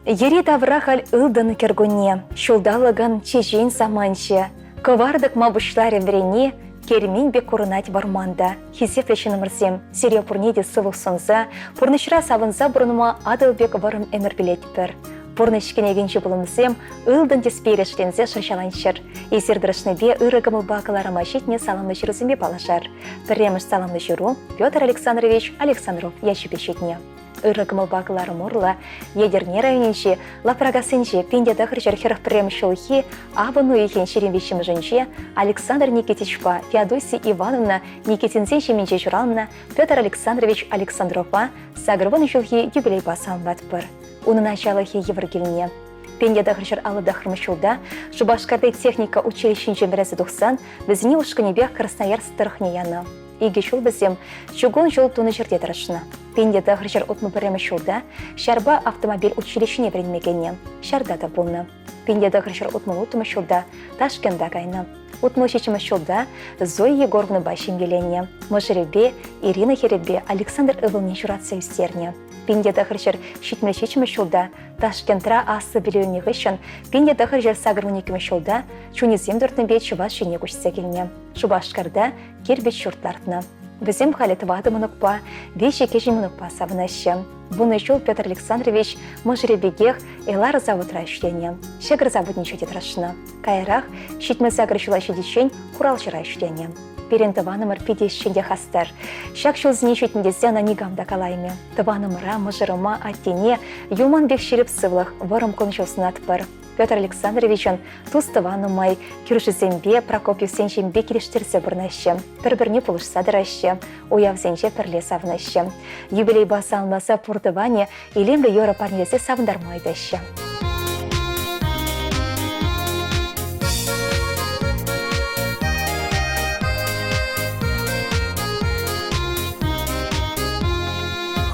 Йӗри-тавра халь ылтӑн кӗркунне, ҫулталӑкӑн чечен саманчӗ. Кӑвар тӑкма пуҫларӗ вӗрени, кермен пек курӑнать вӑрманта. Хисеплӗ ҫыннӑмӑрсем, сире пурне те сывлӑх сунса, пурнӑҫра савӑнса пурӑнма Атӑл пек вӑрӑм ӗмӗр пилетпӗр. Пурнӑҫ кӗнекинчи пулӑмсем ылтӑн тӗспе эрешленсе шӑрҫаланччӑр. Эсир тӑрӑшнипе ырӑ кӑмӑлпа кӑларӑма ҫитнӗ саламлӑ ҫырусемпе паллашар. Пӗрремӗш саламлӑ ҫыру Петр Александрович Александров ячӗпе ҫитнӗ. Ырӑ кӑмӑлпа кӑларӑм урлӑ Етӗрне районӗнчи Лапракассинчи 1941 ҫулхи авӑн уйӑхӗн 23-мӗшӗнче Александр Никитичпа Феодосия Ивановна Никитинсен ҫемйинче ҫуралнӑ Петр Александрович Александрова 80 ҫулхи юбилейпа саламлатпӑр. Унӑн ачалӑхӗ йывӑр килнӗ. 1959 ҫулта Шупашкарти техника училищинчен вӗренсе тухсан вӗсене ушкӑнӗпех Красноярск тӑрӑхне янӑ. Икӗ ҫул вӗсем чукун ҫул тунӑ ҫӗрте тӑрӑшнӑ. 1961 ҫулта ҫарпа автомобиль училищине вӗренме кӗнӗ, ҫарта та пулнӑ. 1966 ҫулта Ташкента кайнӑ. 67 ҫулта Зоя Егоровнӑпа ҫемьеленнӗ. Мӑшӑрӗпе Ирина хӗрӗпе Александр ывӑлне ҫуратса ӳстернӗ. 1977 ҫулта Ташкентра аслӑ пӗлӳ илнӗ хыҫҫӑн 1982 ҫулта чунӗсем туртнипе Чӑваш Ене куҫса килнӗ. Шупашкарта кирпӗч ҫурт лартнӑ. Вӗсем халӗ тӑватӑ мӑнукпа, виҫӗ кӗҫӗн мӑнукпа савӑнаҫҫӗ. Вунӑ ҫул Петр Александрович мӑшӑрӗ пекех Элара заводра ӗҫленӗ, ҫӑкӑр заводӗнче те тӑрӑшнӑ. Каярах 78 ҫула ҫитиччен хуралҫӑра ӗҫленӗ. Пирӗн тӑванӑмӑр питӗ ӗҫчен те хастар. Ҫак ҫулсене ҫитнӗ тесе ӑна никам та калаймӗ. Тӑванӑмӑра, мӑшӑрӑма, аттене юман пек ҫирӗп сывлӑх, вӑрӑм кун-ҫул сунатпӑр. Петр Александровичӑн тус-тӑван нумай, кӳршӗсемпе Прокопьевсен ҫемйипе килӗштерсе пурӑнаҫҫӗ, пӗр-пӗрне пулӑшса тӑраҫҫӗ, уявсенче пӗрле савӑнаҫҫӗ. Юбилейпа саламласа пур тӑванӗ илемлӗ юрӑ парнелесе савӑнтарма ыйтаҫҫӗ.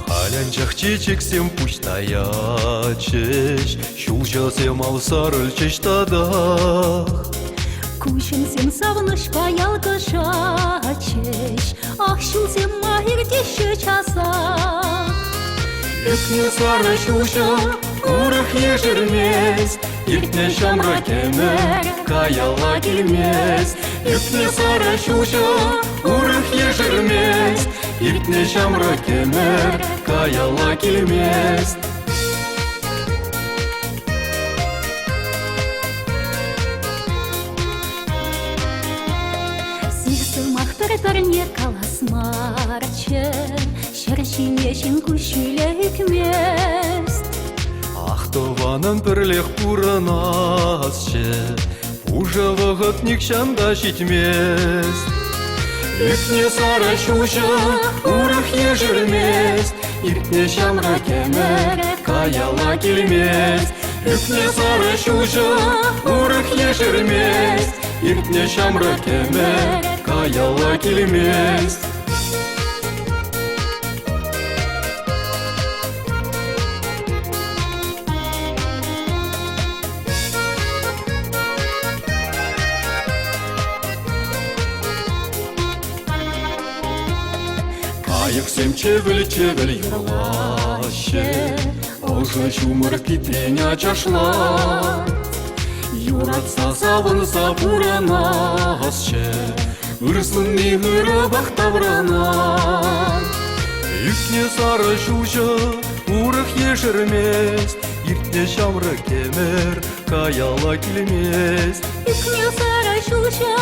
Халь анчах чечексем пуҫ таячӗҫ, Ҫулҫӑсем ав сарӑлчӗҫ татах. Куҫӑмсем савӑнӑҫпа ялкӑшатчӗҫ, Ах, ҫулсем ма иртеҫҫӗ часах. Ӳкнӗ сарӑ ҫулҫӑ урӑх ешермест, Иртнӗ ҫамрӑк ӗмӗр каялла килмест. Ӳкнӗ сарӑ ҫулҫӑ урӑх ешермест, Иртнӗ ҫамрӑк ӗмӗр каялла килмест. Сывсӑмах пӗр-пӗрне калас марччӗ, Ҫӗр ҫине ҫын куҫҫулӗ ӳкмест. Ах, тӑванӑм, пӗрлех пурӑнасчӗ, Пушӑ вӑхӑт нихҫан та ҫитмест. Ӳкнӗ сарӑ ҫулҫӑ урӑх ешермест, Иртнӗ ҫамрӑк ӗмӗр каялла килмест. Ӳкнӗ сарӑ ҫулҫӑ урӑх ешермест, Иртнӗ ҫамрӑк ӗмӗр каялла килмест. Кайӑксем чӗвӗл-чӗвӗл юрлаҫҫӗ, Ӑшӑ ҫумӑр питрен ачашлать. Юратса савӑнса пурӑнасчӗ, Ыр сунни ырӑпах таврӑнать. Ӳкнӗ сарӑ ҫулҫӑ урӑх ешермест, Иртнӗ ҫамрӑк ӗмӗр каялла килмест. Ӳкнӗ сарӑ ҫулҫӑ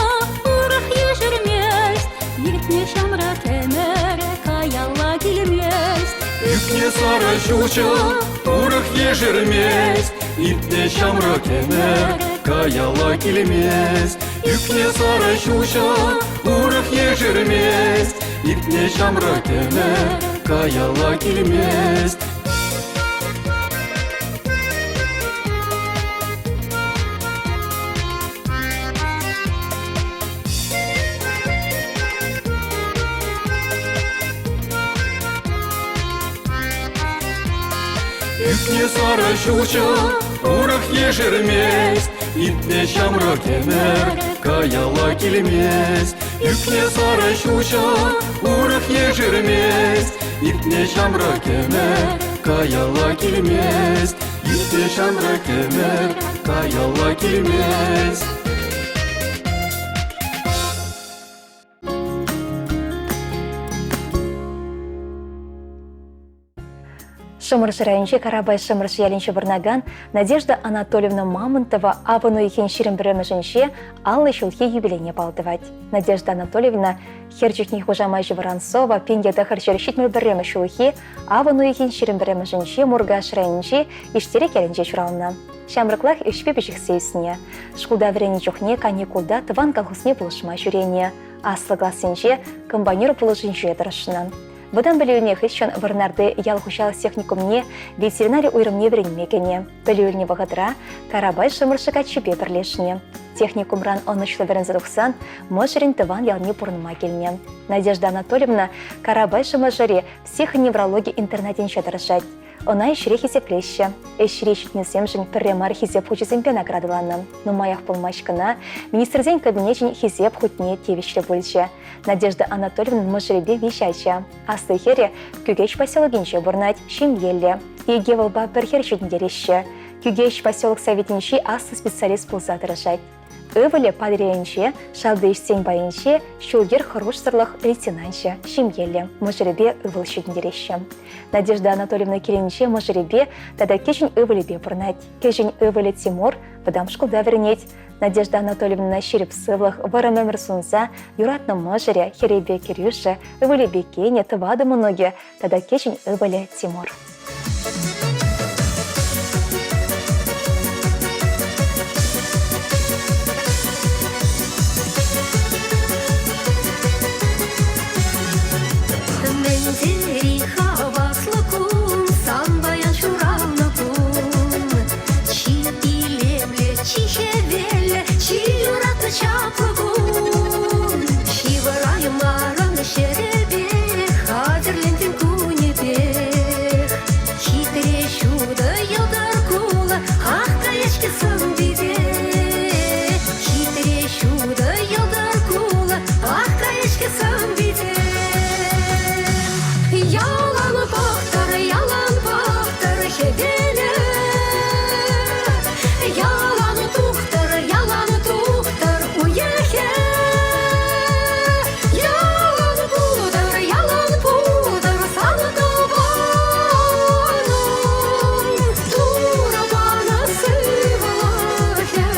урӑх ешермест, Иртнӗ ҫамрӑк ӗмӗр каялла килмест. Ӳкнӗ сарӑ ҫулҫӑ урӑх ешермест, Иртнӗ ҫамрӑк ӗмӗр каялла килмест. Ӳкнӗ сарӑ ҫулҫӑ урӑх ешермест, Иртнӗ ҫамрӑк ӗмӗр каялла килмест. Ӳкнӗ сарӑ ҫулҫӑ урӑх ешермест, Иртнӗ ҫамрӑк ӗмӗр каялла килмест. Ӳкнӗ сарӑ ҫулҫӑ урӑх ешермест, Иртнӗ ҫамрӑк ӗмӗр каялла килмест. Иртнӗ ҫамрӑк ӗмӗр каялла килмест. Шӑмӑршӑ районӗнчи Карапай Шӑмӑршӑ ялӗнче пурӑнакан Надежда Анатольевна Мамонтова авӑн уйӑхӗн 21-мӗшӗнче 50 ҫулхи юбилейне паллӑ тӑвать. Надежда Анатольевна хӗр чухне хушамачӗ Воронцова 1971 ҫулхи авӑн уйӑхӗн 21-мӗшӗнче Муркаш районӗнчи Иштерек ялӗнче ҫуралнӑ. Ҫамрӑклах ӗҫпе пиҫӗхсе ӳснӗ. Шкулта вӗреннӗ чухне каникулта тӑван колхозне пулӑшма ҫӳренӗ. Аслӑ классенче комбайнер пулӑшӑвӗнче тӑрӑшнӑ. Вӑтам пӗлӳ илнӗ хыҫҫӑн Вӑрнарти ял хуҫалӑх техникумне ветеринари уйрӑмне вӗренме кӗнӗ. Пӗлӳ илнӗ вӑхӑтра Карапай Шӑмӑршӑ каччипе пӗрлешнӗ. Техникумран ӑнӑҫлӑ вӗренсе тухсан мӑшӑрӗн тӑван ялне пурӑнма килнӗ. Надежда Анатольевна Карапай Шӑмӑршӑри психоневрологи интернатӗнче тӑрӑшать. Ӑна ӗҫре хисеплеҫҫӗ. Ӗҫре ҫитнисемшӗн пӗрре мар хисеп хучӗсемпе наградӑланӑ. Нумаях пулмасть кӑна Министрсен Кабинечӗн Хисеп хутне тивӗҫлӗ пулчӗ. Надежда Анатольевнӑн мӑшӑрӗпе виҫ ача. Аслӑ хӗрӗ Кӳкеҫ поселокӗнче пурӑнать, ҫемьеллӗ. Икӗ вӑлпа пӗр хӗр ҫитӗнтереҫҫӗ. Кӳкеҫ поселок советӗнчи аслӑ специалист пулса тӑрӑшать. Ывӑлӗ Патӑрьелӗнче, шалти ӗҫсен пайӗнче ҫул-йӗр хӑрушсӑрлӑх лейтенанчӗ, ҫемьеллӗ, мӑшӑрӗпе ывӑл ҫитӗнтереҫҫӗ. Надежда Анатольевна килӗнче мӑшӑрӗпе тата кӗҫӗн ывӑлӗпе пурӑнать. Кӗҫӗн ывӑлӗ Тимур вӑтам шкулта вӗренет. Надежда Анатольевнӑна ҫирӗп сывлӑх, вӑрӑм ӗмӗр сунса юратнӑ мӑшӑрӗ, хӗрӗпе кӗрӳшӗ, ывӑлӗпе кинӗ, тӑватӑ мӑнукӗ тата кӗҫӗн ывӑлӗ Тимур. Мӗн тери хаваслӑ кун, сан паян ҫуралнӑ кун. Чи илемлӗ, чи хӗвеллӗ, чи юратнӑ чаплӑ кун. Ҫывӑраймарӑн ҫӗрӗпех, хатӗрлентӗн кунӗпех. Хитре ҫутӑ йӑлтӑр кулӑ, ах каяҫкӗ сӑн-пите. Хитре ҫутӑ йӑлтӑр кулӑ, ах каяҫкӗ сӑн-пите. Ялан пӑхтӑр, ялан пӑхтӑр хӗвелӗ. Ялан тухтӑр, ялан тухтӑр уйӑхӗ. Ялан пултӑр, ялан пултӑр сан тӑванӑм. Турӑ панӑ сывлӑхӗ.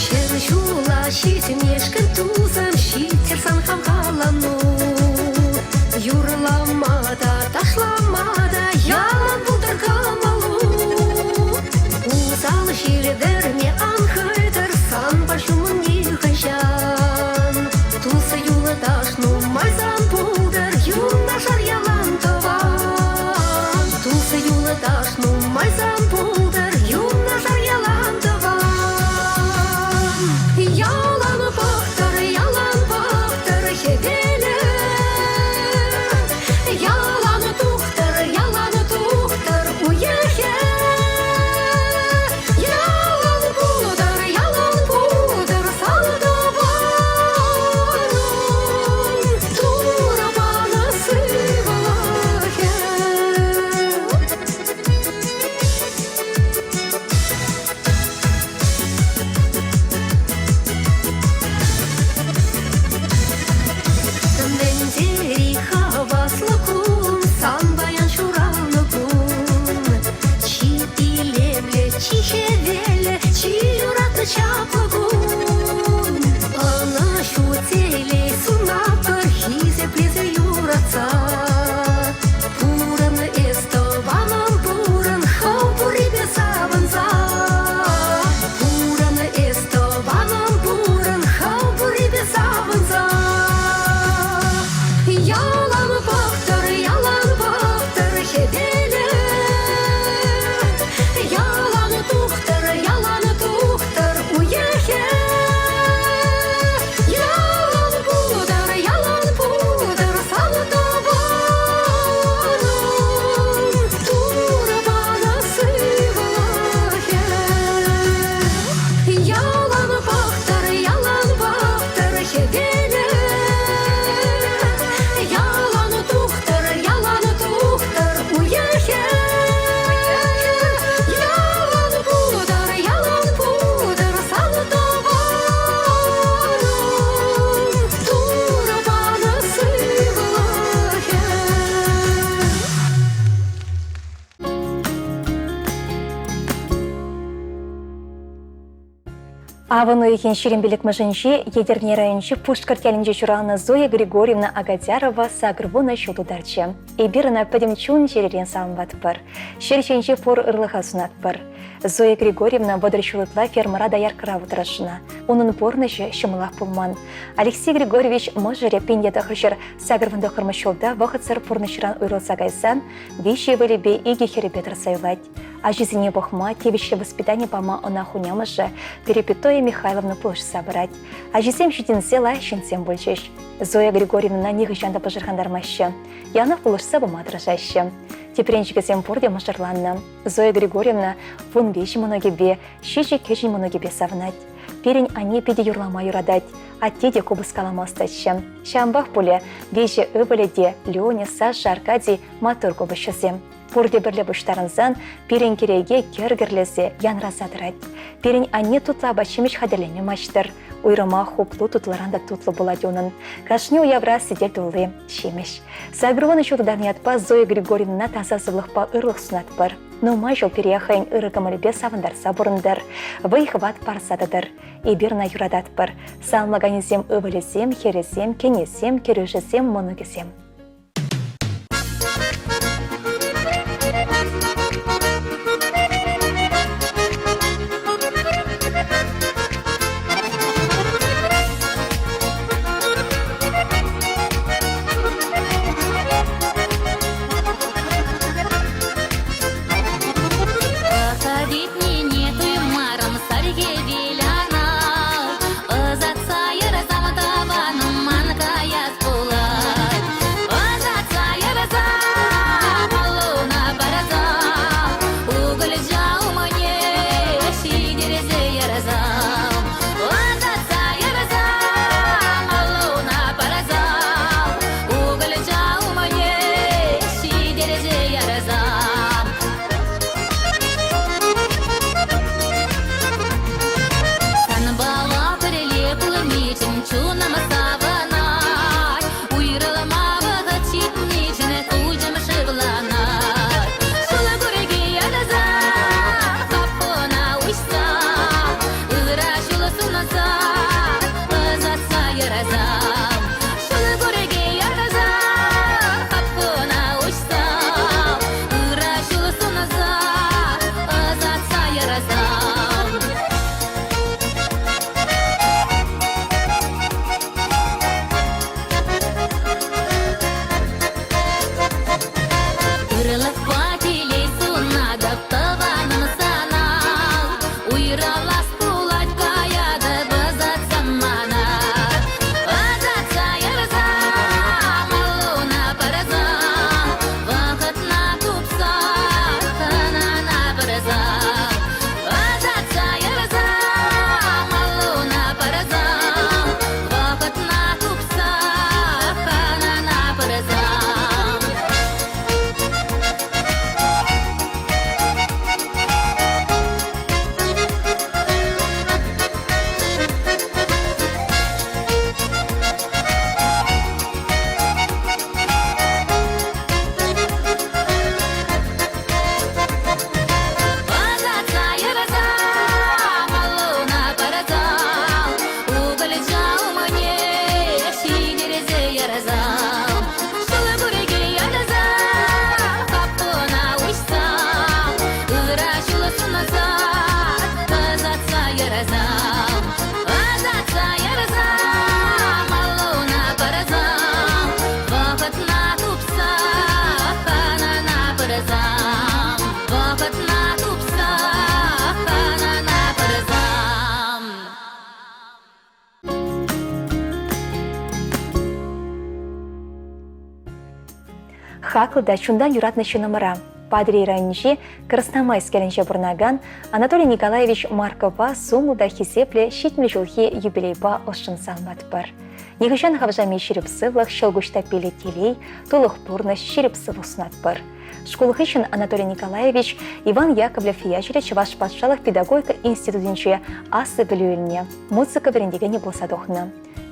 Ҫӗр ҫула ҫитмешкӗн тусӑм ҫиттӗр сан хавхалану. Юрлама та, ташлама та ялан пултӑр кӑмӑлу. Усал ҫил вӗрме ан хӑйтӑр санпа ҫумӑн нихӑҫан. Тус-юлташ нумай сан пултӑр, юнашар ялан тӑван. Тус-юлташ нумай сан пултӑр, юнашар ялан тӑван. Ялан пӑхтӑр, ялан пӑхтӑр хӗвелӗ. Ялан тухтӑр, ялан тухтӑр уйӑхӗ. Ялан пултӑр, ялан пултӑр сан тӑванӑм. Турӑ панӑ сывлӑхӗ. Мӗн тери хаваслӑ кун, сан паян ҫуралнӑ кун. Чи илемлӗ, чи хӗвеллӗ, чи юратнӑ чаплӑ кун. Ӑнӑҫу, телей сунатпӑр хисеплесе юратса. Пурӑн эс, тӑванӑм, пурӑн, хӑв пуррипе савӑнса. Пурӑн эс, тӑванӑм, пурӑн, хӑв пуррипе савӑнса. Ялан пӑхтӑр, ялан пӑхтӑр хӗвелӗ. Ялан тухтӑр, Авӑн уйӑхӗн 25-мӗшӗнче Етӗрне районӗнчи Пушкӑрт ялӗнче ҫуралнӑ Зоя Григорьевна Агадярова 80 ҫул тутарчӗ. Эпир ӑна пӗтӗм чун-чӗререн саламлатпӑр. Ҫӗр ҫинчи пур ырлӑха сунатпӑр. Зоя Григорьевна 30 ҫул ытла фермӑра дояркӑра тӑрӑшнӑ. Унӑн пурнӑҫӗ ҫӑмӑлах пулман. Алексей Григорьевич мӑшӑрӗ 1989 ҫулта вӑхӑтсӑр пурнӑҫран уйрӑлса кайсан виҫӗ ывӑлӗпе икӗ хӗрӗпе тӑрса юлать. Ачисене пӑхма, тивӗҫлӗ воспитани пама ӑна хунямӑшӗ Перепетоя Михайловна пулӑшса пырать. Ачисем ҫитӗнсе лайӑх ҫынсем пулчӗҫ. Зоя Григорьевнӑна нихӑҫан та пӑшӑрхантармаҫҫӗ. Яланах пулӑшса пыма тӑрӑшаҫҫӗ. Тӗпренчӗкӗсем пурте мӑшӑрланнӑ. Зоя Григорьевна 15 мӑнукӗпе, ҫичӗ кӗҫӗн мӑнукӗпе савӑнать. Пирӗн анне питӗ юрлама юратать, атте те купӑс калама ӑстаччӗ. Ҫавӑнпах пулӗ виҫӗ ывӑлӗ те, Леня, Саша, Аркадий, маттур купӑсҫӑсем. Пурте пӗрле пуҫтарӑнсан пирӗн кӗреке кӗр-кӗрлесе янраса тӑрать. Пирӗн анне тутлӑ апат-ҫимӗҫ хатӗрлеме маҫтӑр. Уйрӑмах хуплу тутлӑран та тутлӑ пулать унӑн. Кашни уявра сӗтел тулли ҫимӗҫ. Сакӑрвунӑ ҫул тутарнӑ ятпа Зоя Григорьевнӑна таса сывлӑхпа ырлӑх сунатпӑр. Нумай ҫул пире хӑйӗн ырӑ кӑмӑлӗпе савӑнтарса пурӑнтӑр, вӑй-хӑват парса тӑтӑр. Эпир ӑна юрататпӑр. Саламлаканӗсем ывӑлӗсем, хӗрӗсем, кӗнесем, кӗрӳшӗсем, мӑнукӗсем. Вӑхӑт туймарӑм сархӗвел ана. Ӑсатса ярсам тӑванӑм ман каяс пулать. Ӑсатса ярсам аллуна парсам, укӑлча умне ҫитерсе ярсам. Ӑсатса ярсам аллуна парсам, укӑлча умне ҫитерсе ярсам. Санпала пӗрле пулнишӗн чунӑм савӑнать, Уйрӑлма вӑхӑт ҫитнишӗн куҫӑм шывланать. Ҫул курки ярса, капкӑна уҫса, Ыра ҫул сунса, ӑсатса ярса. Ҫул курки ярса, капкӑна уҫса, Ыра ҫул сунса, ӑсатса ярсам. Ырлӑхпа телей сунатӑп тӑванӑм сана. Уйрӑлас пулать каятӑп ӑсатсан мана. Ӑсатса ярсам, аллуна парсам, вӑхӑтна тупса хӑнана парсам. Ӑсатса ярсам, аллуна парсам, вӑхӑтна тупса хӑнана парсам. Ӑсатса ярсам, аллуна парсам, укӑлча умне ҫитерсе ярсам. Ҫул курки ярсам, капкӑна уҫсам, ыра ҫул сунса, ӑсатса ярсам. Ӑсатса ярсам, аллуна парсам, вӑхӑтна тупса хӑнана пырсам. Вӑхӑтна тупса хӑнана пырсам. Хаклӑ та чунтан юратнӑ ҫыннӑмӑра Патӑрьел районӗнчи Красномайск ялӗнче пурӑнакан Анатолий Николаевич Маркова сумлӑ та хисеплӗ 70 ҫулхи юбилейпа ӑшшӑн саламлатпӑр. Нихӑҫан хавшами ҫирӗп сывлӑх, ҫӑлкуҫ таппиллӗ телей, тулӑх пурнӑҫ, ҫирӗп сывлӑх сунатпӑр. Шкул хыҫҫӑн Анатолий Николаевич Иван Яковлев ячӗллӗ Чӑваш патшалӑх педагогика институтӗнче аслӑ пӗлӳ илнӗ, музыка вӗрентекенӗ пулса тухнӑ.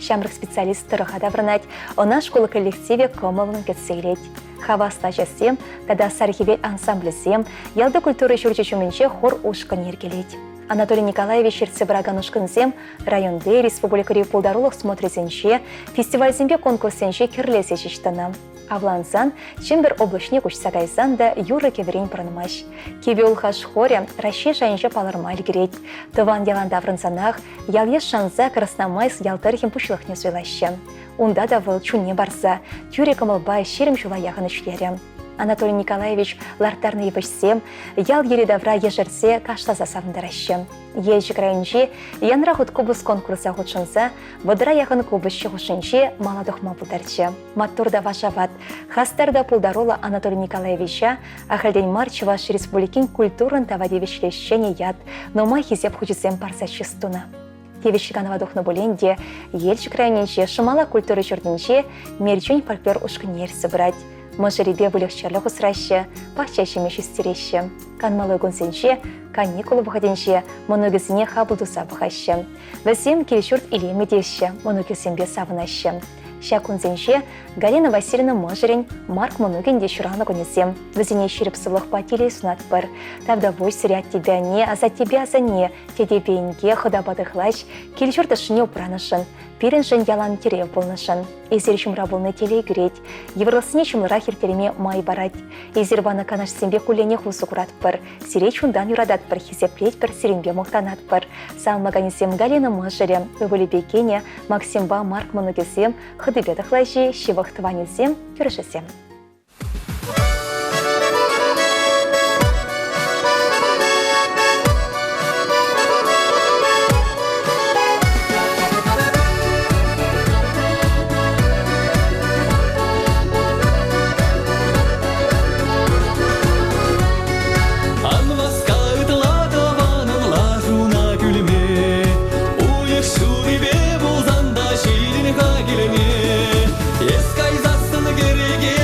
Ҫамрӑк специалист тӑрӑха таврӑнать, ӑна шкул коллективӗ кӑмӑллӑн кӗтсе илет. Хаваслӑ ачасем тата Сархӗвел ансамблӗсем ялти культура ҫурчӗ ҫумӗнче хор ушкӑнӗ йӗркелет. Анатолий Николаевич ертсе пыракан ушкӑнсем районти, республикӑри пултарулӑх смотрӗсенче, фестивальсемпе конкурссенче кӗрлесе ҫеҫ тӑнӑ. Авлансан, Чӗмпӗр облаҫне куҫса кайсан та юрӑ-кӗвӗрен пӑрӑнмасть. Кивӗ Улхаш хорӗ Раҫҫей шайӗнче палӑрма ӗлкӗрет. Тӑван ялан таврӑнсанах ял-йыш шанса Красномайск ял тӑрӑхӗн пуҫлӑхне суйлаҫҫӗ. Унта та вӑл чунне парса, тӳрӗ кӑмӑлпа 20 ҫула яхӑн ӗҫлерӗ. Анатолий Николаевич ларттарнӑ йывӑҫсем ял йӗри-тавра ешерсе кашласа савӑнтараҫҫӗ. Елчӗк районӗнчи Янра хут купӑс конкурса хутшӑнса вӑтӑра яхӑн купӑсҫӑ хушшинче мала тухма пултарчӗ. Маттур та вашават, хастар та пултаруллӑ Анатолий Николаевича ахальтен мар Чӑваш Республикин культурӑн тава тивӗҫлӗ ҫӗнӗ ят, нумай хисеп хучӗсем парса чыс тунӑ. Тивӗҫлӗ канӑва тухнӑ пулин те Елчӗк районӗнчи Шӑмала культура ҫуртӗнче Мерчен фольклор ушкӑнне ертсе пырать. Мӑшӑрӗпе выльӑх-чӗрлӗх усраҫҫӗ, пахча ҫимӗҫ ӳстереҫҫӗ. Канмалли кунсенче, каникул вӑхӑтӗнче мӑнукӗсене хапӑл туса пӑхаҫҫӗ. Вӗсем кил-ҫурт илемӗ теҫҫӗ, мӑнукӗсемпе савӑнаҫҫӗ. Ҫак кунсенче Галина Васильевна мӑшӑрӗн Марк мӑнукӗн те ҫуралнӑ кунӗсем. Вӗсене ҫирӗп сывлӑхпа телей сунатпӑр. Тавтапуҫ сире аттепе анне, асаттепе асанне, тетепе инке, хӑтапа тӑхлач, кил-ҫурт ӑшшине упранӑшӑн, пирӗншӗн ялан тӗрев пулнӑшӑн. Эсир ҫумра пулни телей кӳрет, йывӑрлӑхсене ҫумлӑрах ирттерме май парать. Эсир панӑ канашсемпе кулленех усӑ куратпӑр. Сире чунтан юрататпӑр, хисеплетпӗр, сирӗнпе мухтанатпӑр. Салмаканӗсем Галина мӑшӑрӗ, ывӑлӗпе кинӗ, Максимпа Марк мӑнукӗсем, хӑтипе тӑхлачи, ҫывӑх тӑванӗсем, кӳршӗсем. Ан васка ытла тӑванӑн лашуна кӳлме, Уйӑх ҫутипе пулсан та ҫитӗн-ха килне. Эс кайсассӑн кӗреке.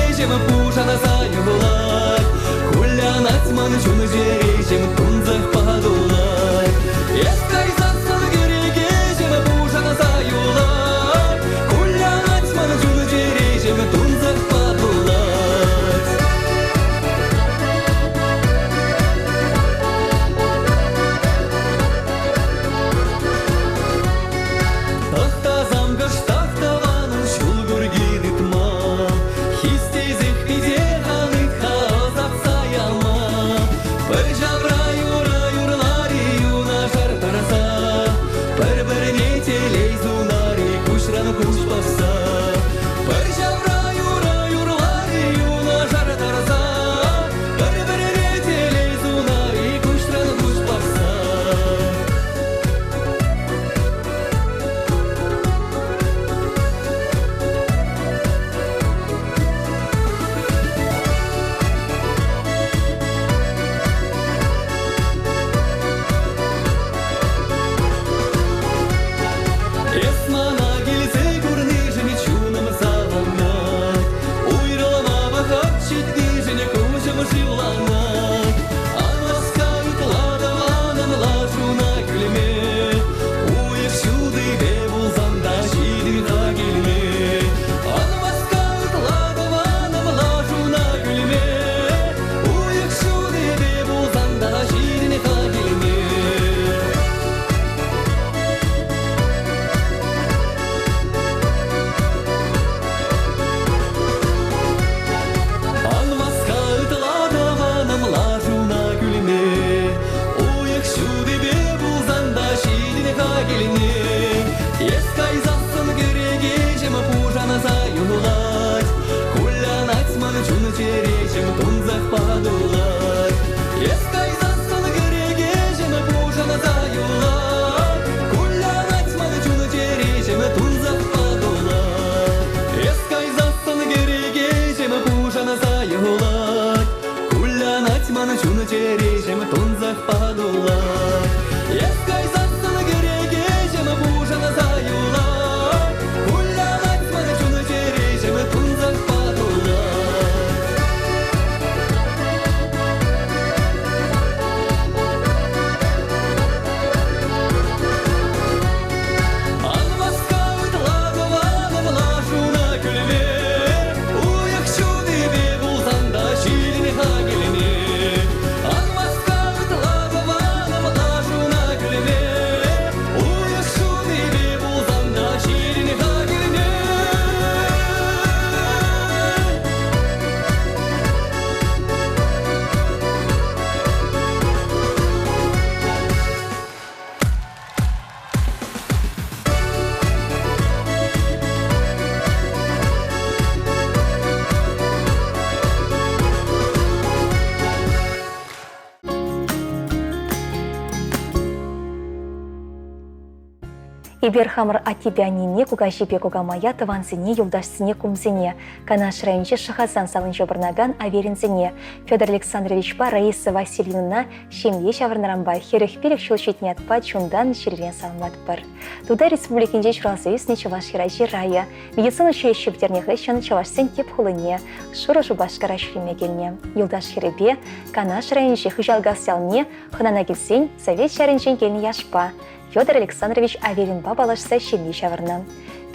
Эпир хамӑр аттепе аннене, кукаҫипе кукамая, тӑвансене, юлташсене, кумсене, Канаш районӗнчи Шӑхасан салинче пурӑнакан Аверинсене, Федор Александровичпа Раиса Васильевнӑна ҫемье ҫаврӑннӑранпа 45 ҫул ҫитнӗ ятпа чунтан чӗререн саламлатпӑр. Тутар Республикинче ҫуралса ӳснӗ чӑваш хӗрачи Рая медицина училищи пӗтернӗ хыҫҫӑн чӑвашсен тӗп хулине Шурӑ Шупашкара ҫӳреме килнӗ. Юлташ хӗрӗпе Канаш районӗнчи Хыҫалкас ялне хӑнана килсен Совет ҫарӗнчен килнӗ яшпа Федор Александрович Аверинпа паллашса ҫемье ҫавӑрнӑ.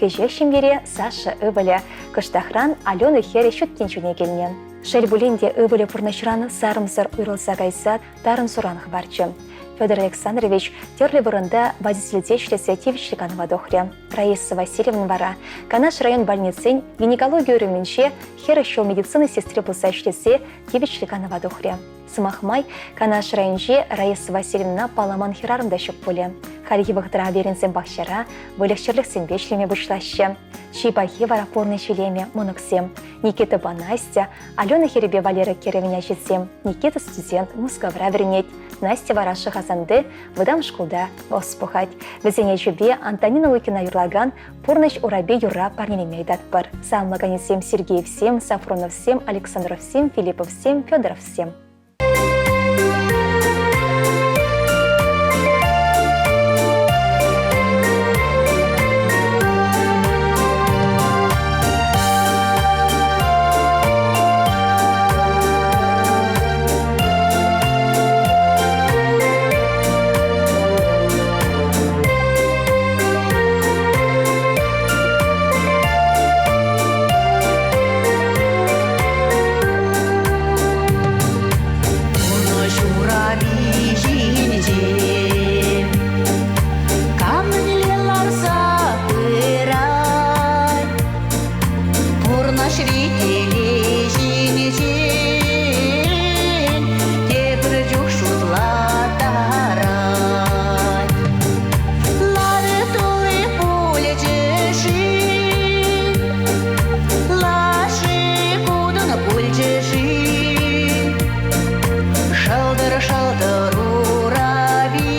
Кӗҫех ҫемьере Саша ывӑлӗ, кӑштахран Алена хӗрӗ ҫут тӗнчене килнӗ. Шел пулин те ывӑлӗ пурнӑҫран сарӑмсӑр уйрӑлса кайса тарӑн суран хӑварчӗ. Федор Александрович тӗрлӗ вырӑнта водительте ӗҫлесе тивӗҫлӗ канӑва тухрӗ. Раиса Васильевна вара Канаш район больницин гинекологи уйрӑмӗнче 40 ҫул медицина сестри пулса ӗҫлесе тивӗҫлӗ канӑва тухрӗ. Сӑмах май, Канаш районӗнче Раиса Васильевна палламан хӗрарӑм та ҫук пулӗ. Хальхи вӑхӑтра аверинсем пахчара выльӑх-чӗрлӗхсемпе ӗҫлеме пуҫлаҫҫӗ. Чи пахи вара пурнӑҫ илемӗ мӑнуксем. Никитӑпа Настя, Алена хӗрӗпе Валера кӗрӗвӗн ачисем. Никита студент, Мускавра вӗренет. Настя вара Шӑхасанти вӑтам шкулта ӑс пухать. Вӗсен ячӗпе Антонина Лукина юрлакан Пурнӑҫ урапи юрра парнелеме ыйтатпӑр. Саламлаканӗсем Сергеевсем, Сафроновсем, Александровсем, Филипповсем, Федоровсем. Пурнӑҫ урапи ҫинче кам мӗнле ларса пырать, пурнӑҫри телей ҫинчен тепӗр чух шутлаттарать. Лавӗ тулли пулчӗ-ши, лаши кутӑн пулчӗ-ши? Шалтӑр-шалтӑр урапи,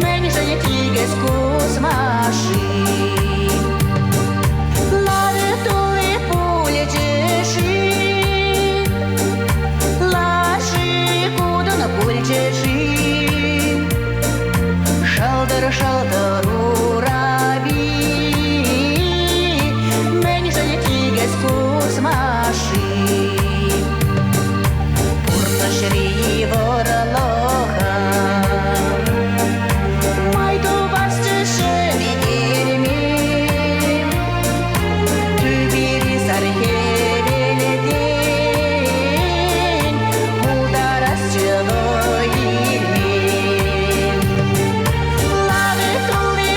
мӗншӗн тикӗс кусма-ши? Лавӗ тулли пулчӗ-ши, лаши кутӑн пулчӗ-ши? Шалтӑр-шалтӑр урапи, мӗншӗн тикӗс кусма-ши? Пурнӑҫри йывӑрлӑха май тупасчӗ ҫӗнтерме. Тӳпери сар хӗвелтен пултарасчӗ вӑй илме. Лавӗ тулли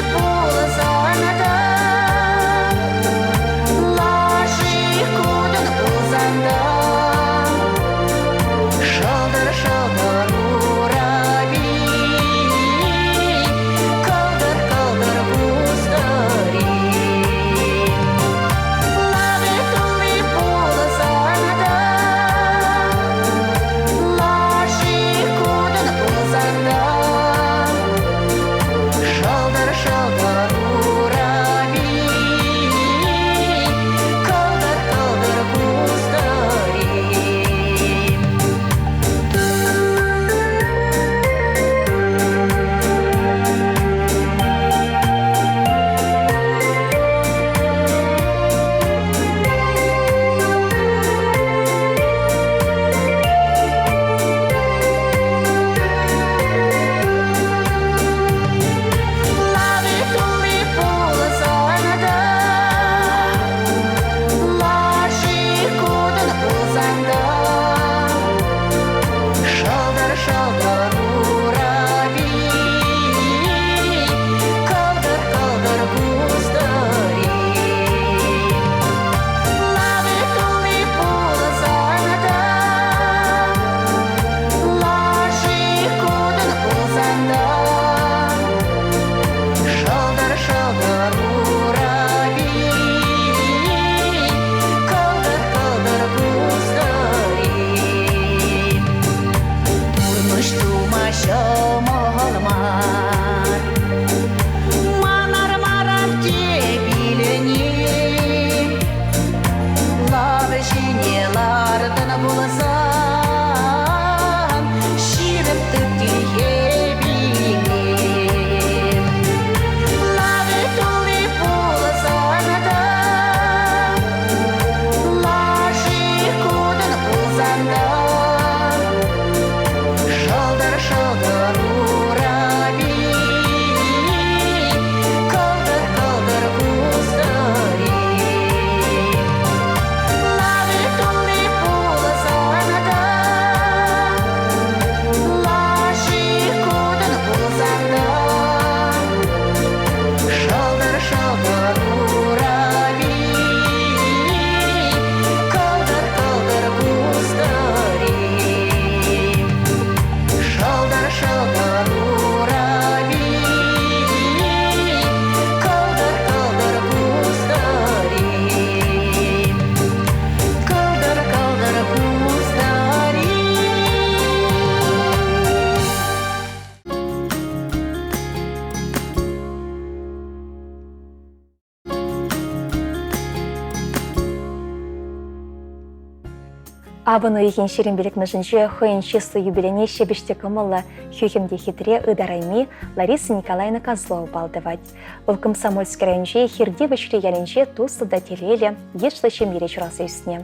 Авӑн уйӑхӗн 25-мӗшӗнче хӑйӗн чыслӑ юбилейне ҫепӗҫ те кӑмӑллӑ, хӳхӗм те хитре ытарайми Лариса Николаевна Козлова пал тӑвать. Вӑл Комсомольски районӗнчи Хирти Вӗҫри ялӗнче туслӑ та телейлӗ, йышлӑ ҫемьере ҫуралса ӳснӗ.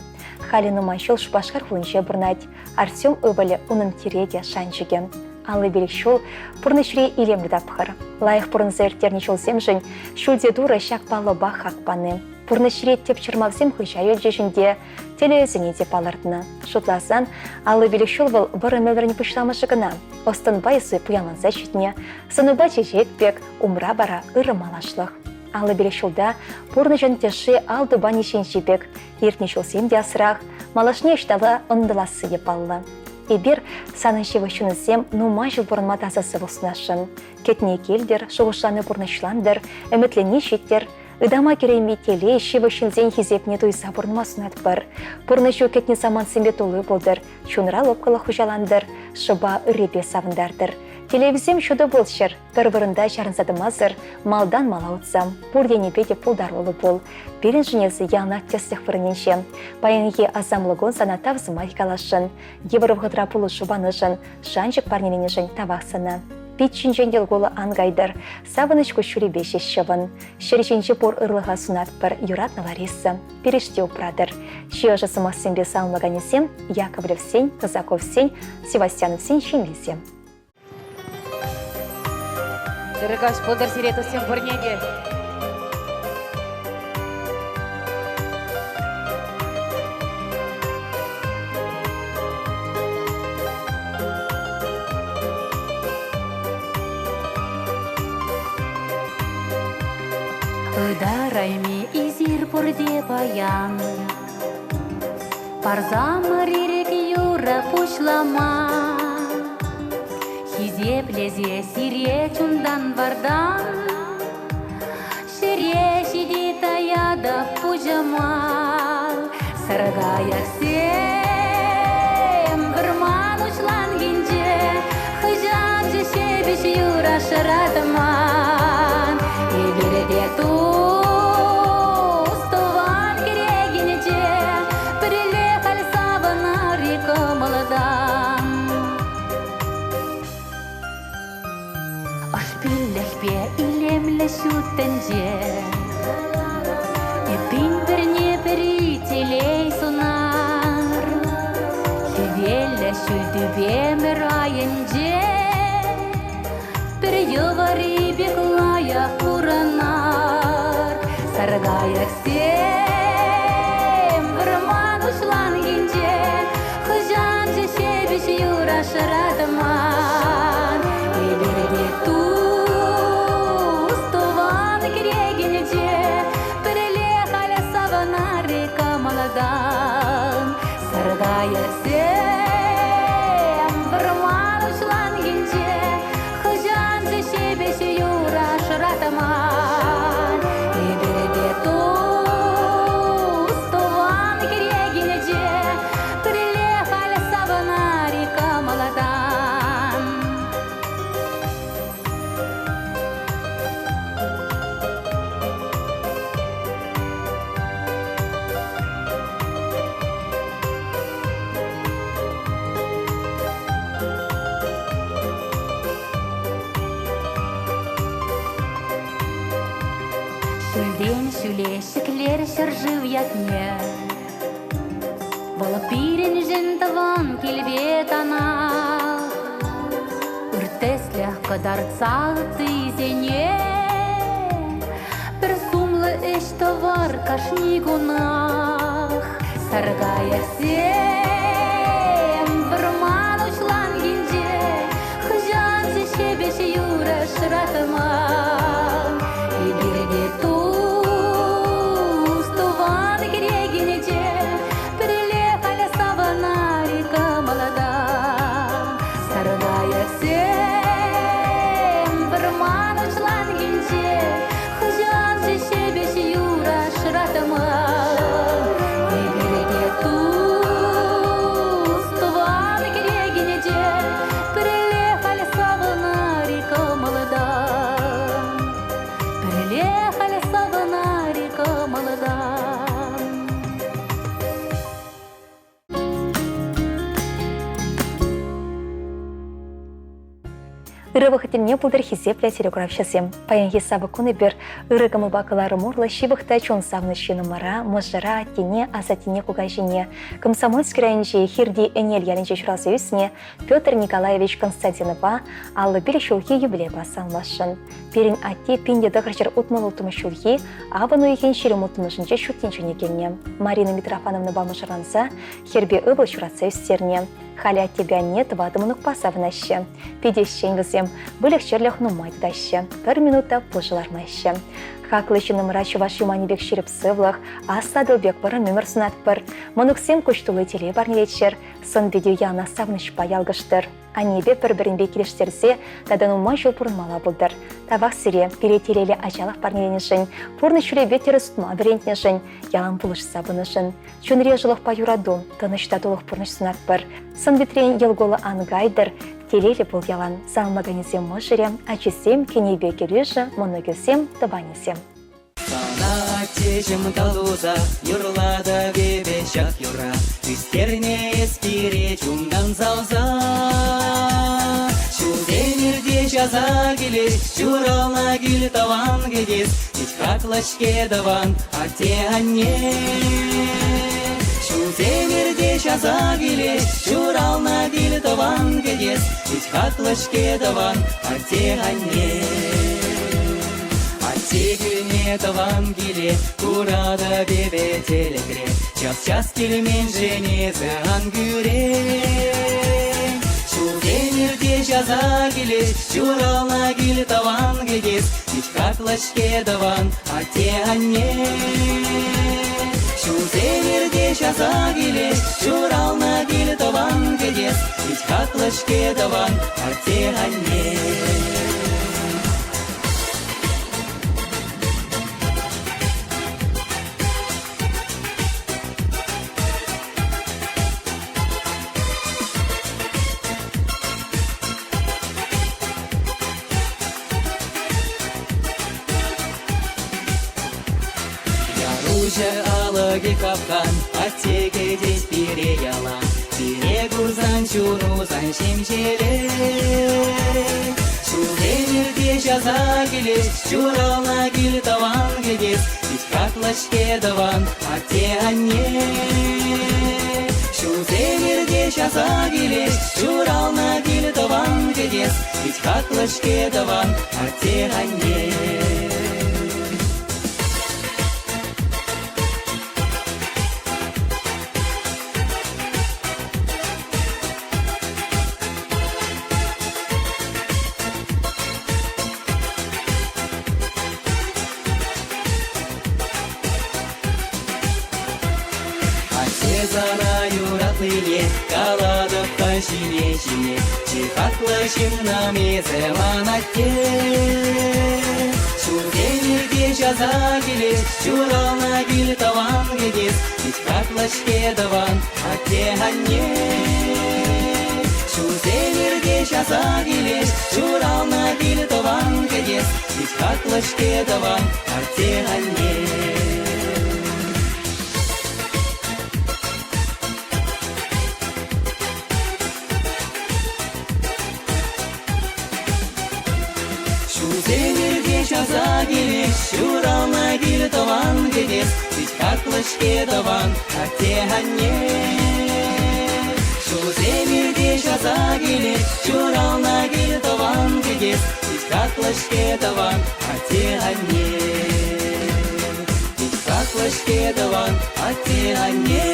Халӗ нумай ҫул Шупашкар хулинче пурӑнать. Артем ывӑлӗ унӑн тӗрекӗ, шанчӑкӗ. 55 ҫул пурнӑҫри илемлӗ тапхӑр. Лайӑх пурӑнса ирттернӗ ҫулсемшӗн Ҫӳлте Турӑ ҫак паллӑпа хак пани. Пурнӑҫри тӗп чӑрмавсем хыҫа юлчӗҫ ӗнтӗ, телейӗсене те палӑртнӑ. Шутласан, 55 ҫул вӑл вӑрӑм ӗмӗрӗн пуҫламӑшӗ кӑна. Ӑс-тӑнпа эсӗ пуянланса ҫитнӗ, сӑнупа чечек пек, умра вара ырӑ малашлӑх. 55 ҫулта пурнӑҫӑн тӗшши ал тупанӗ ҫинчи пек. Иртнӗ ҫулсем те асрах, малашне ӑҫталла ӑнтӑласси те паллӑ. Эпир, санӑн ҫывӑх ҫыннусем, нумай ҫул пурӑнма таса сывлӑх сунасшӑн. Кӗтни килтӗр, шухӑшлани пурнӑҫлантӑр, ӗмӗтленни ҫиттӗр. Ытама кӗрейми телей ҫывӑх ҫынсен хисепне туйса пурӑнма сунатпӑр. Пурнӑҫу кӗтнӗ самантсемпе тулли пултӑр, чунра лӑпкӑлӑх хуҫалантӑр, шӑпа ыррипе савӑнтартӑр. Телейӗсем ҫутӑ пулччӑр, пӗр вырӑнта чарӑнса тӑмасӑр малтан мала утсам, пур енӗпе те пултаруллӑ пул. Пирӗншӗн эсӗ яланах тӗслӗх вырӑнӗнче. Паянхи асамлӑ кун сана тав сӑмахӗ каласшӑн. Йывӑр вӑхӑтра пулӑшу панӑшӑн, шанчӑк парнеленӗшӗн тавах сана. Пит ҫинчен йӑл кулӑ ан кайтӑр, савӑнӑҫ куҫҫулӗпе ҫеҫ ҫӑвӑн. Ҫӗр ҫинчи пур ырлӑха сунатпӑр, юратнӑ Лариса. Пирӗшти упратӑр. Чи ӑшӑ сӑмахсемпе саламлаканӗсем Яковлевсен, Казаковсен, Севастьяновсен ҫемйисем. Ырӑ каҫ пултӑр сире, туссем, пурне те. Ытарайми эсир пурте паян. Парсамӑр ирӗк юрӑ пуҫлама. Хисеплесе сире чунтан-вартан Ҫӗре ҫити таятӑп пуҫӑма. Сӑркайӑксем вӑрман уҫланкинче Хӑҫанччӗ ҫепӗҫ юра шӑратман. Эпир те тус тӑван кӗрекинче Пӗрле халь савӑнар-и кӑмӑлтан. Ӑшпиллӗхпе илемлӗ ҫут тӗнче. Эппин пӗрне-пӗри телей сунар. Хӗвеллӗ ҫӳл тӳпемӗр айӗнче пӗр йӑвари пек лайӑх пурӑнар. Саркайӑксем вӑрман уҫланкинче хӑҫанччӗ ҫепӗҫ юра шӑратман. Эпир те тус тӑван кӗрекинче пӗрле халь савӑнар-и кӑмӑлтан. Саркайӑксем вӑрман уҫланкинче хӑҫанччӗ ҫепӗҫ юра шӑратман. Эпир те тус тӑван кӗрекинче пӗрле халь савӑнар-и кӑмӑлтан. Ҫӳлтен ҫӳле ҫӗклер ҫӗршыв ятне. Вӑл пирӗншӗн тӑван килпе танах. Ыр тӗслӗх кӑтартса ыттисене пӗр сумлӑ ӗҫ тӑвар кашни кунах. Саркайӑксем вӑрман уҫланкинче хӑҫанччӗ ҫепӗҫ юрӑ шӑратман. Эпир те тус тӑван кӗрекинче пӗрле халь савӑнар-и кӑмӑлтан. Саркайӑксем вӑрман уҫланкинче хӑҫанччӗ ҫепӗҫ юрӑ шӑратман. Эпир те тус тӑван кӗрекинче пӗрле халь савӑнар-и кӑмӑлтан. Пӗрле халь савӑнар-и кӑмӑлтан. Ырӑ вӑхӑт тӗлне пултӑр хисеплӗ телекуравҫӑсем. Паянхи савӑк кун эпир ырӑ кӑмӑлпа кӑларӑм урлӑ ҫывӑх та чун савнӑ ҫыннӑмӑра, мӑшӑра, аттене, асаттене, кукаҫине, Комсомольски районӗнчи Хирти Ӗнел ялӗнче ҫуралса ӳснӗ Петр Николаевич Константинова 55 ҫулхи юбилейпа саламласшӑн. Пирӗн атте 1966 ҫулхи авӑн уйӑхӗн 26-мӗшӗнче ҫут тӗнчене килнӗ. Марина Митрофановнӑпа мӑшӑрланса хӗрпе ывӑл ҫуратса ӳстернӗ. Халӗ аттепе анне тӑватӑ мӑнукпа савӑнаҫҫӗ. Питӗ ӗҫчен вӗсем, выльӑх-чӗрлӗх нумай тытаҫҫӗ, пӗр минут та пушӑ лармаҫҫӗ. Хаклӑ ҫыннӑмӑра чӑваш юманӗ пек ҫирӗп сывлӑх, аслӑ Атӑл пек вӑрӑм ӗмӗр сунатпӑр. Мӑнуксем куҫ тулли телей парнелеччӗр, сӑн-питӳ яланах савӑнӑҫпа ялкӑштӑр. Аннепе пӗр-пӗринпе килӗштерсе тата нумай ҫул пурӑнмалла пултӑр. Тавах сире, пире телейлӗ ачалӑх парнеленӗшӗн, пурнӑҫ ҫулӗпе тӗрӗс утма вӗрентнӗшӗн, ялан пулӑшса пынӑшӑн. Чунри ӑшӑлӑхпа юрату, тӑнӑҫ та тулӑх пурнӑҫ сунатпӑр. Сӑн-питрен йӑл-кулӑ ан кайтӑр, телейлӗ пул ялан. Саламлаканӗсем мӑшӑрӗ, ачисем, кӗнипе кӗрӳшӗ, мӑнукӗсем, тӑванӗсем. Сана аттеҫӗм калуса юрлатӑп эпӗ ҫак юрра. Ӳстернӗ эс пире чунтан савса. Ҫулсем иртеҫ аса килет, ҫуралнӑ кил тӑван кӗтес. Пит хаклӑ-ҫке тӑван атте-анне. Ҫулсем иртеҫ аса килет, ҫуралнӑ кил тӑван кӗтес. Пит хаклӑ-ҫке тӑван атте-анне. Атте килне тӑван киле куратӑп эпӗ тӗлӗкре. Час-час килменшӗн эсӗ ан кӳрен. Ҫулсем иртеҫ аса килет, ҫуралнӑ кил тӑван кӗтес. Пит хаклӑ-ҫке тӑван атте-анне. Ҫулсем иртеҫ аса килет, ҫуралнӑ кил тӑван кӗтес. Пит хаклӑ-ҫке тӑван атте-анне. Яруҫӑ алӑкӗ капкан, атте кӗтет пире ялан. Пире курсан чуну сан ҫемҫелет. Ҫулсем иртеҫ аса килет, ҫуралнӑ кил тӑван кӗтес. Пит хаклӑ-ҫке тӑван атте-анне. Ҫулсем иртеҫ аса килет, ҫуралнӑ кил тӑван кӗтес. Пит хаклӑ-ҫке тӑван атте-анне. Атте сана юратнине калатӑп та ҫине-ҫине. Чи хаклӑ ҫыннӑм эсӗ ман атте. Ҫулсем иртеҫ аса килет, ҫуралнӑ кил тӑван кӗтес. Пит хаклӑ-ҫке тӑван атте-анне. Ҫулсем иртеҫ аса килет, ҫуралнӑ кил тӑван кӗтес. Пит хаклӑ-ҫке тӑван атте-анне. Ҫулсем иртеҫ аса килет, ҫуралнӑ кил тӑван кӗтес, пит хаклӑ-ҫке тӑван атте-анне. Ҫулсем иртеҫ аса килет, ҫуралнӑ кил тӑван кӗтес, пит хаклӑ-ҫке тӑван атте-анне. Пит хаклӑ-ҫке тӑван атте-анне.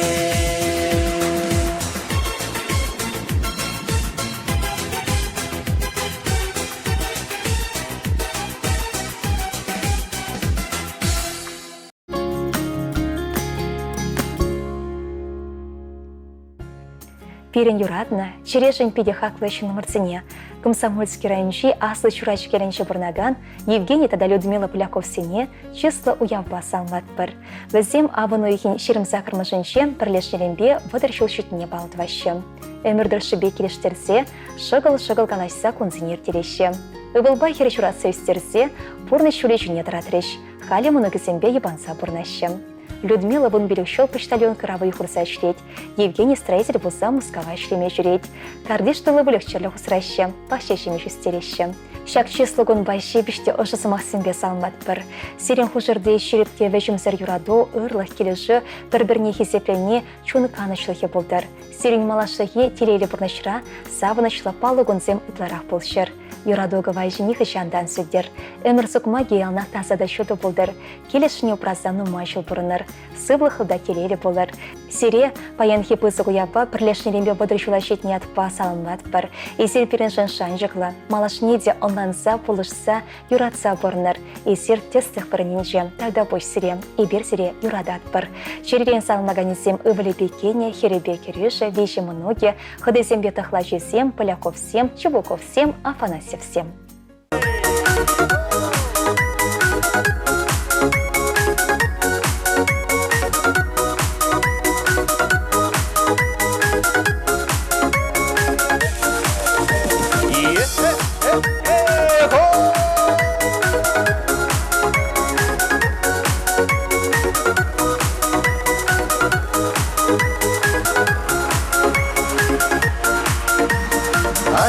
Пирӗн юратнӑ, чӗрешӗн питӗ хаклӑ ҫыннӑмӑрсене Комсомольски районӗнчи Аслӑ Чурачӑк ялӗнче пурӑнакан Евгений тата Людмила Поляковсене чыслӑ уявпа саламлатпӑр. Вӗсем авӑн уйӑхӗн 28-мӗшӗнче пӗрлешнӗренпе 30 ҫул ҫитнине паллӑ тӑваҫҫӗ. Ӗмӗр тӑршшӗпе килӗштерсе, шӑкӑл-шӑкӑл калаҫса кунсене ирттереҫҫӗ. Ывӑлпа хӗр ҫуратса ӳстерсе пурнӑҫ ҫулӗ ҫине тӑратрӗҫ. Халӗ мӑнукӗсемпе йӑпанса пурӑнаҫҫӗ. Людмила вунпилӗк ҫул почтальонкӑра вӑй хурса ӗҫлет. Евгений строитель пулса Мускава ӗҫлеме ҫӳрет. Картиш тулли выльӑх-чӗрлӗх усраҫҫӗ, пахча ҫимӗҫ ӳстереҫҫӗ. Ҫак чыслӑ кунпа ҫепӗҫ те ӑшӑ сӑмахсемпе саламлатпӑр. Сирӗн хушӑрти ҫирӗп те вӗҫӗмсӗр юрату, ырлӑх, килӗшӳ, пӗр-пӗрне хисеплени чун канӑҫлӑхӗ пултӑр. Сирӗн малашлӑхи телейлӗ пурнӑҫра савӑнӑҫлӑ паллӑ кунсем ытларах пулччӑр. Юрату кӑвайчӗ нихӑҫан та ан сӳнтӗр. Ӗмӗр сукмакӗ яланах таса та ҫутӑ пултӑр. Килӗшни упраса нумай ҫул пурӑнӑр. Сывлӑхлӑ та телейлӗ пулӑр. Сире паянхи пысӑк уявпа пӗрлешнӗренпе 30 ҫула ҫитнӗ ятпа саламлатпӑр. Эсир пирӗншӗн шанчӑклӑ, малашне те ӑнланса, пулӑшса, юратса пурӑнӑр. Эсир тӗслӗх вырӑнӗнче. Тавтапуҫ сире. Эпир сире юрататпӑр. Чӗререн саламлаканӗсем ывӑлӗпе кинӗ, хӗрӗпе кӗрӳшӗ, виҫӗ мӑнукӗ, хӑтисемпе тӑхлачисем, Поляковсем, Чубуковсем, Афанасьевсем.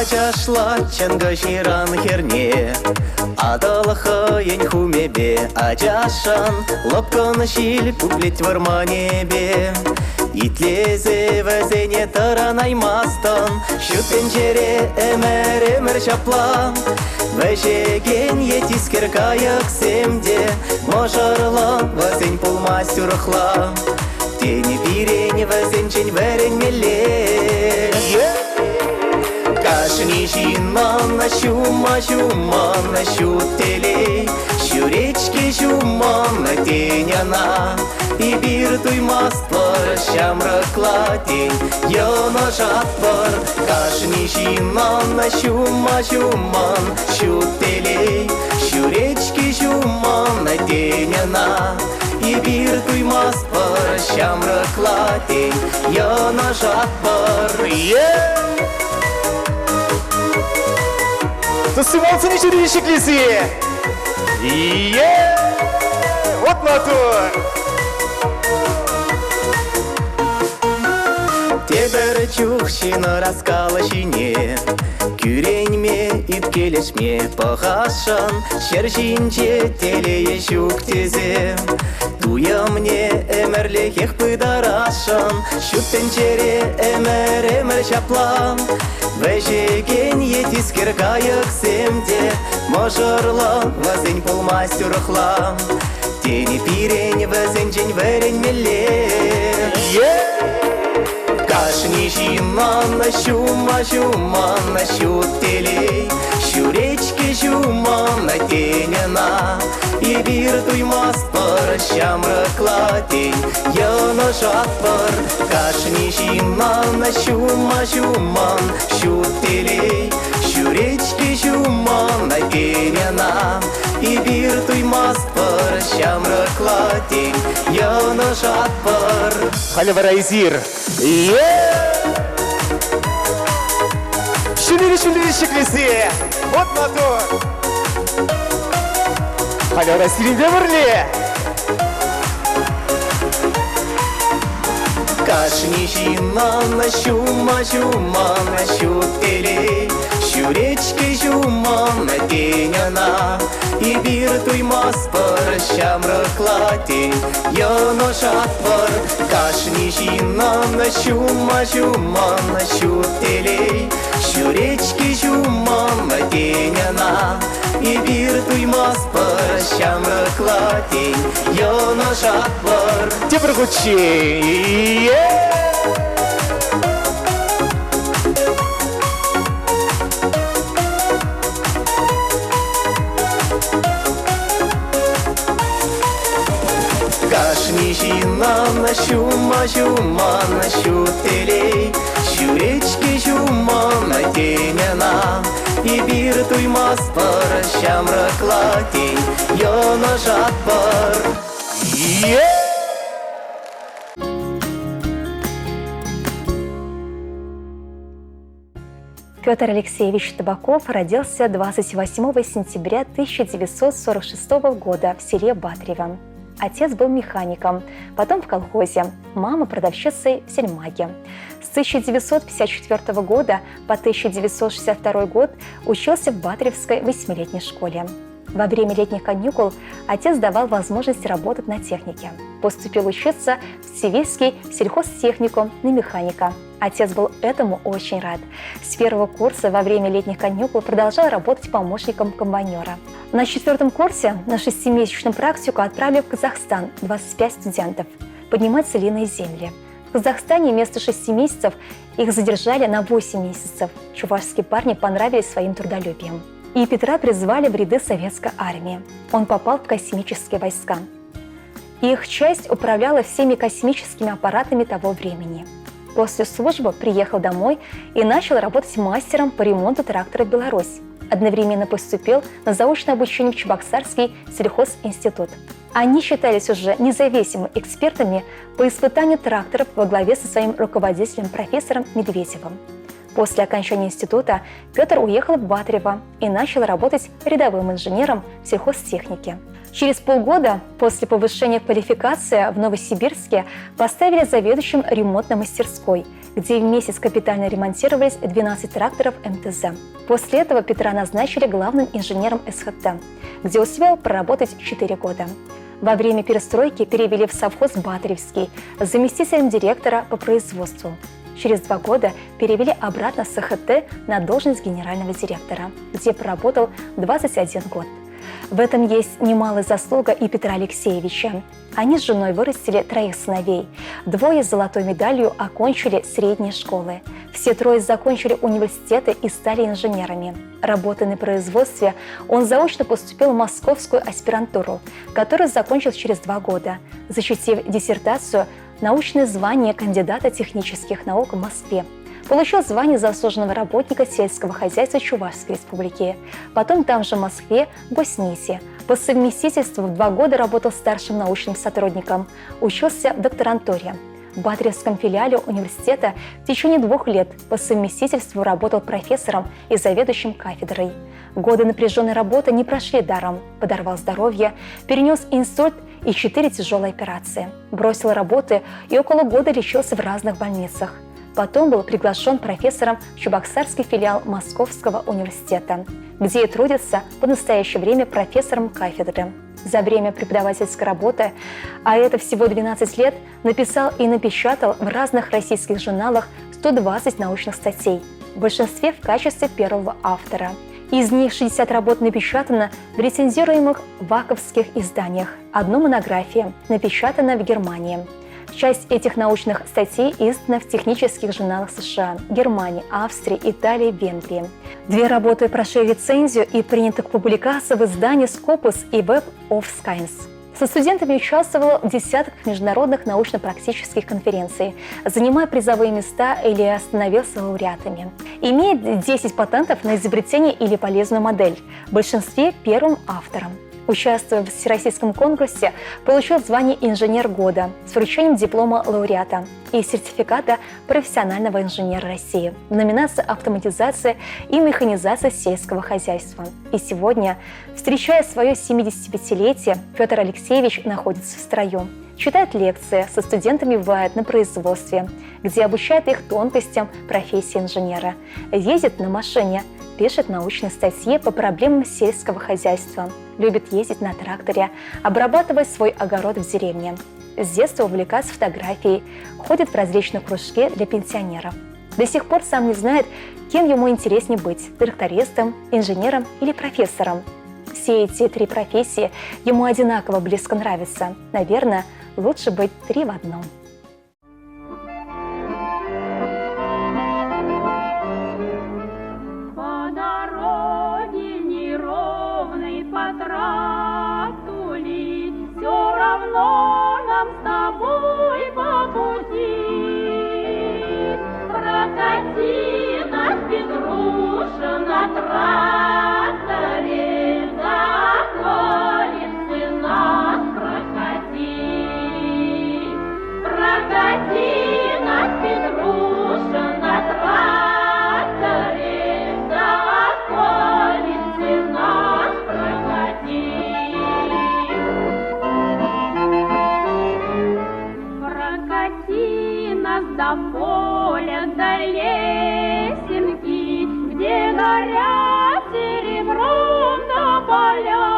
Ачашлать чӑнкӑ ҫыран хӗрне, Атӑл хӑйӗн хумӗпе ачашӑн лӑпкӑн ҫил пуплет вӑрманӗпе. Итлесе вӗсене тӑранаймастӑн, Ҫут тӗнчере ӗмӗр-ӗмӗр ҫапла. Вӗҫекен е тискер кайӑксем те Мӑшӑрлӑ вӗсен пулмасть урӑхла. Тени пирӗн вӗсенчен вӗренмелле. Кашни ҫыннӑн ҫума ҫумӑн ҫут телей, Ҫӳрет-ҫке ҫумӑн тен ӑна. Эпир туймастпӑр ҫамрӑкла тен, йӑнӑшатпӑр. Кашни ҫыннӑн ҫума ҫумӑн ҫут телей, Ҫӳрет-ҫке ҫумӑн тен ӑна. Эпир туймастпӑр ҫамрӑкла тен, йӑнӑшатпӑр. Тусималсене ҫӳрен ҫӗклесе. Е! Вот матур! Тепӗр чух ҫын ӑраскал ҫине Кӳренме, ӳпкелешме пӑхасшӑн Ҫӗр ҫинче телейӗ ҫук тесе Туйӑмне ӗмӗрлӗхех пытарасшӑн Ҫут тӗнчере ӗмӗр-ӗмӗр ҫапла Вӗҫекен е тискер кайӑксем те Мӑшӑрлӑ вӗсен пулмасть урӑхла Тени пирӗн вӗсенчен вӗренмелле Кашни ҫыннӑн ҫума ҫумӑн ҫут телей Ҫӳрет-ҫке ҫумӑн тен ӑна Эпир туймастпӑр ҫамрӑкла тен Йӑнӑшатпӑр кашни ҫыннӑн ҫума ҫумӑн ҫут телей Ҫӳрет-ҫке ҫумӑн тен ӑна Эпир туймастпӑр ҫамрӑкла тен Йӑнӑшатпӑр Халӗ вара эсир Ҫӳллӗ-ҫӳллӗ ҫӗклесе Вот мотор! Халӗ вара сирӗнпе пӗрле Кашни ҫыннӑн ҫума ҫумӑн ҫут телей Ҫӳрет-ҫке ҫумӑн тен ӑна Эпир туймастпӑр ҫамрӑкла тен Йӑнӑшатпӑр кашни ҫыннӑн ҫума ҫумӑн ҫут телей Ҫӳрет-ҫке ҫумӑн тен ӑна Эпир туймастпӑр ҫамрӑкла тен Йӑнӑшатпӑр Тепӗр хутчен Кашни ҫыннӑн ҫума ҫумӑн ҫут телей Ҫӳрет-ҫке ҫумӑн тен ӑна Эпир туймастпӑр ҫамрӑкла тен Йӑнӑшатпӑр Петр Алексеевич Табаков родился 28 сентября 1946 года в селе Батрево. Отец был механиком, потом в колхозе, мама продавщицей в сельмаге. С 1954 года по 1962 год учился в Батревской восьмилетней школе. Во время летних каникул отец давал возможность работать на технике. Поступил учиться в Цивильский сельхозтехникум на механика. Отец был этому очень рад. С первого курса во время летних каникул продолжал работать помощником комбайнера. На четвертом курсе на шестимесячную практику отправили в Казахстан 25 студентов поднимать целинные земли. В Казахстане вместо шести месяцев их задержали на 8 месяцев. Чувашские парни понравились своим трудолюбием. И Петра призвали в ряды советской армии. Он попал в космические войска. Их часть управляла всеми космическими аппаратами того времени. После службы приехал домой и начал работать мастером по ремонту трактора «Беларусь». Одновременно поступил на заочное обучение в Чебоксарский сельхозинститут. Они считались уже независимыми экспертами по испытанию тракторов во главе со своим руководителем профессором Медведевым. После окончания института Петр уехал в Батарево и начал работать рядовым инженером в сельхозтехнике. Через полгода после повышения квалификации в Новосибирске поставили заведующим ремонтной мастерской, где в месяц капитально ремонтировались 12 тракторов МТЗ. После этого Петра назначили главным инженером СХТ, где успел проработать 4 года. Во время перестройки перевели в совхоз Батаревский заместителем директора по производству. Через два года перевели обратно с СХТ на должность генерального директора, где проработал 21 год. В этом есть немалая заслуга и Петра Алексеевича. Они с женой вырастили троих сыновей. Двое с золотой медалью окончили средние школы. Все трое закончили университеты и стали инженерами. Работая на производстве, он заочно поступил в московскую аспирантуру, которую закончил через два года, защитив диссертацию «Научное звание кандидата технических наук в Москве». Получил звание заслуженного работника сельского хозяйства Чувашской республики. Потом там же в Москве, в Госните. По совместительству в два года работал старшим научным сотрудником. Учился в докторантуре. В Батревском филиале университета в течение двух лет по совместительству работал профессором и заведующим кафедрой. Годы напряженной работы не прошли даром. Подорвал здоровье, перенес инсульт и четыре тяжелые операции. Бросил работы и около года лечился в разных больницах. Потом был приглашен профессором в Чебоксарский филиал Московского университета, где и трудится по настоящее время профессором кафедры. За время преподавательской работы, а это всего 12 лет, написал и напечатал в разных российских журналах 120 научных статей, в большинстве в качестве первого автора. Из них 60 работ напечатано в рецензируемых ваковских изданиях, одну монография напечатана в Германии. Часть этих научных статей издана в технических журналах США, Германии, Австрии, Италии, Венгрии. Две работы прошли рецензию и приняты к публикации в издании Scopus и Web of Science. Со студентами участвовал в десятках международных научно-практических конференций, занимая призовые места или становился лауреатами. Имеет 10 патентов на изобретение или полезную модель, в большинстве первым автором. Участвуя в всероссийском конкурсе, получил звание «Инженер года» с вручением диплома лауреата и сертификата профессионального инженера России в номинации «Автоматизация и механизация сельского хозяйства». И сегодня, встречая свое 75-летие, Петр Алексеевич находится в строю. Читает лекции, со студентами бывает на производстве, где обучает их тонкостям профессии инженера. Ездит на машине, пишет научные статьи по проблемам сельского хозяйства, любит ездить на тракторе, обрабатывать свой огород в деревне. С детства увлекается фотографией, ходит в различные кружки для пенсионеров. До сих пор сам не знает, кем ему интереснее быть – трактористом, инженером или профессором. Все эти три профессии ему одинаково близко нравятся. Наверное, лучше быть три в одном. По дороге неровной, по тракту ли, Все равно нам с тобой по пути. Прокати нас, Петруша, на тракторе, До околицы нас прокати. Прокати нас, Петруша, на тракторе, До околицы нас прокати. поля.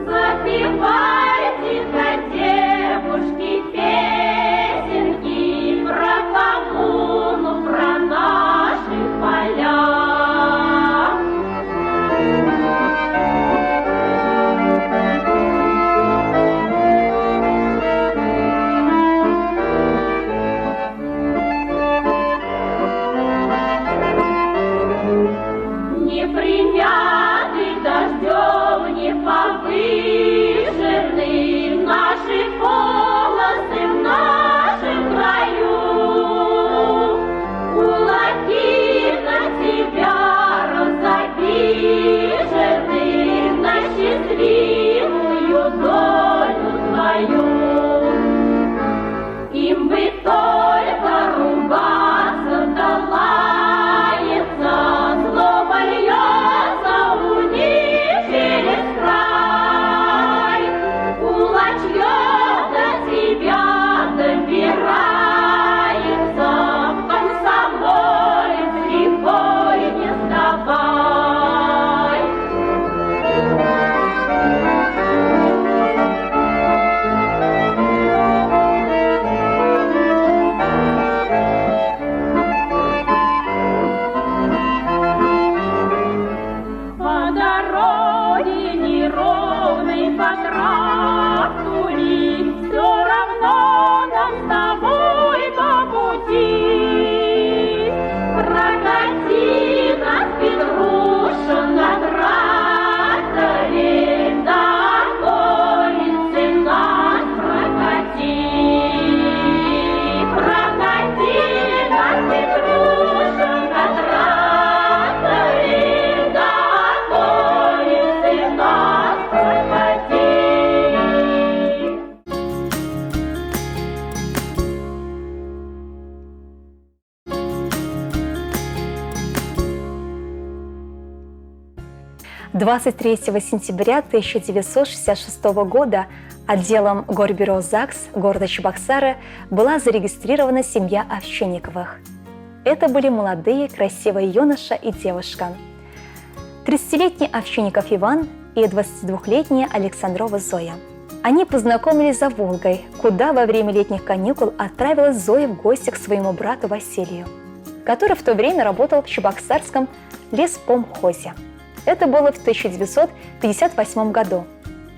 Запевайте-ка, девушки, песенки про коммуну, про наши поля. Не примятый дождем, не повышены наши полосы в нашем краю. Кулаки на тебя разобижены, на счастливую долю твою. Им бы только ругаться да лаяться, злоба льется у них через край. Кулачье до тебя добирается, в комсомолец лихой не сдавай. По дороге неровной, по тракту ли, все равно нам с тобой по пути. Прокати нас, Петруша, на тракторе, до околицы нас прокати. Прокати нас, Петруша, на тракторе, до околицы нас прокати. 23 сентября 1966 года отделом Горбюро ЗАГС города Чебоксары была зарегистрирована семья Овчинниковых. Это были молодые, красивые юноша и девушка. 30-летний Овчинников Иван и 22-летняя Александрова Зоя. Они познакомились за Волгой, куда во время летних каникул отправилась Зоя в гости к своему брату Василию, который в то время работал в Чебоксарском леспромхозе. Это было в 1958 году,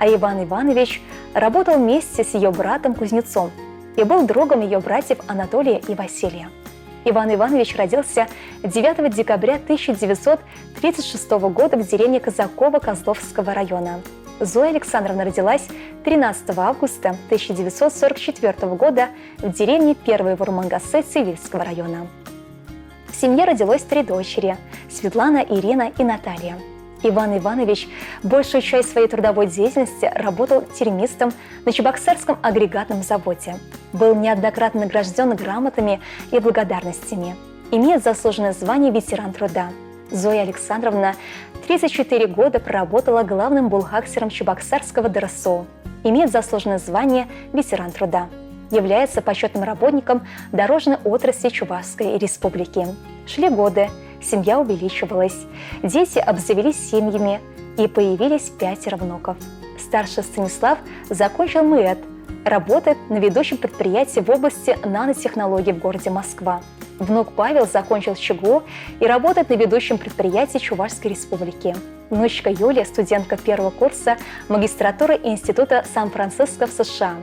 а Иван Иванович работал вместе с ее братом Кузнецом и был другом ее братьев Анатолия и Василия. Иван Иванович родился 9 декабря 1936 года в деревне Казакова Козловского района. Зоя Александровна родилась 13 августа 1944 года в деревне Первой Вурмангасы Цивильского района. В семье родилось 3 дочери – Светлана, Ирина и Наталья. Иван Иванович большую часть своей трудовой деятельности работал термистом на Чебоксарском агрегатном заводе. Был неоднократно награжден грамотами и благодарностями. Имеет заслуженное звание ветеран труда. Зоя Александровна 34 года проработала главным бухгалтером Чебоксарского ДРСО. Имеет заслуженное звание ветеран труда. Является почетным работником дорожной отрасли Чувашской Республики. Шли годы, семья увеличивалась, дети обзавелись семьями и появились 5 внуков. Старший Станислав закончил МЭД, работает на ведущем предприятии в области нанотехнологий в городе Москва. Внук Павел закончил ЧГУ и работает на ведущем предприятии Чувашской Республики. Внучка Юлия – студентка первого курса магистратуры Института Сан-Франциско в США.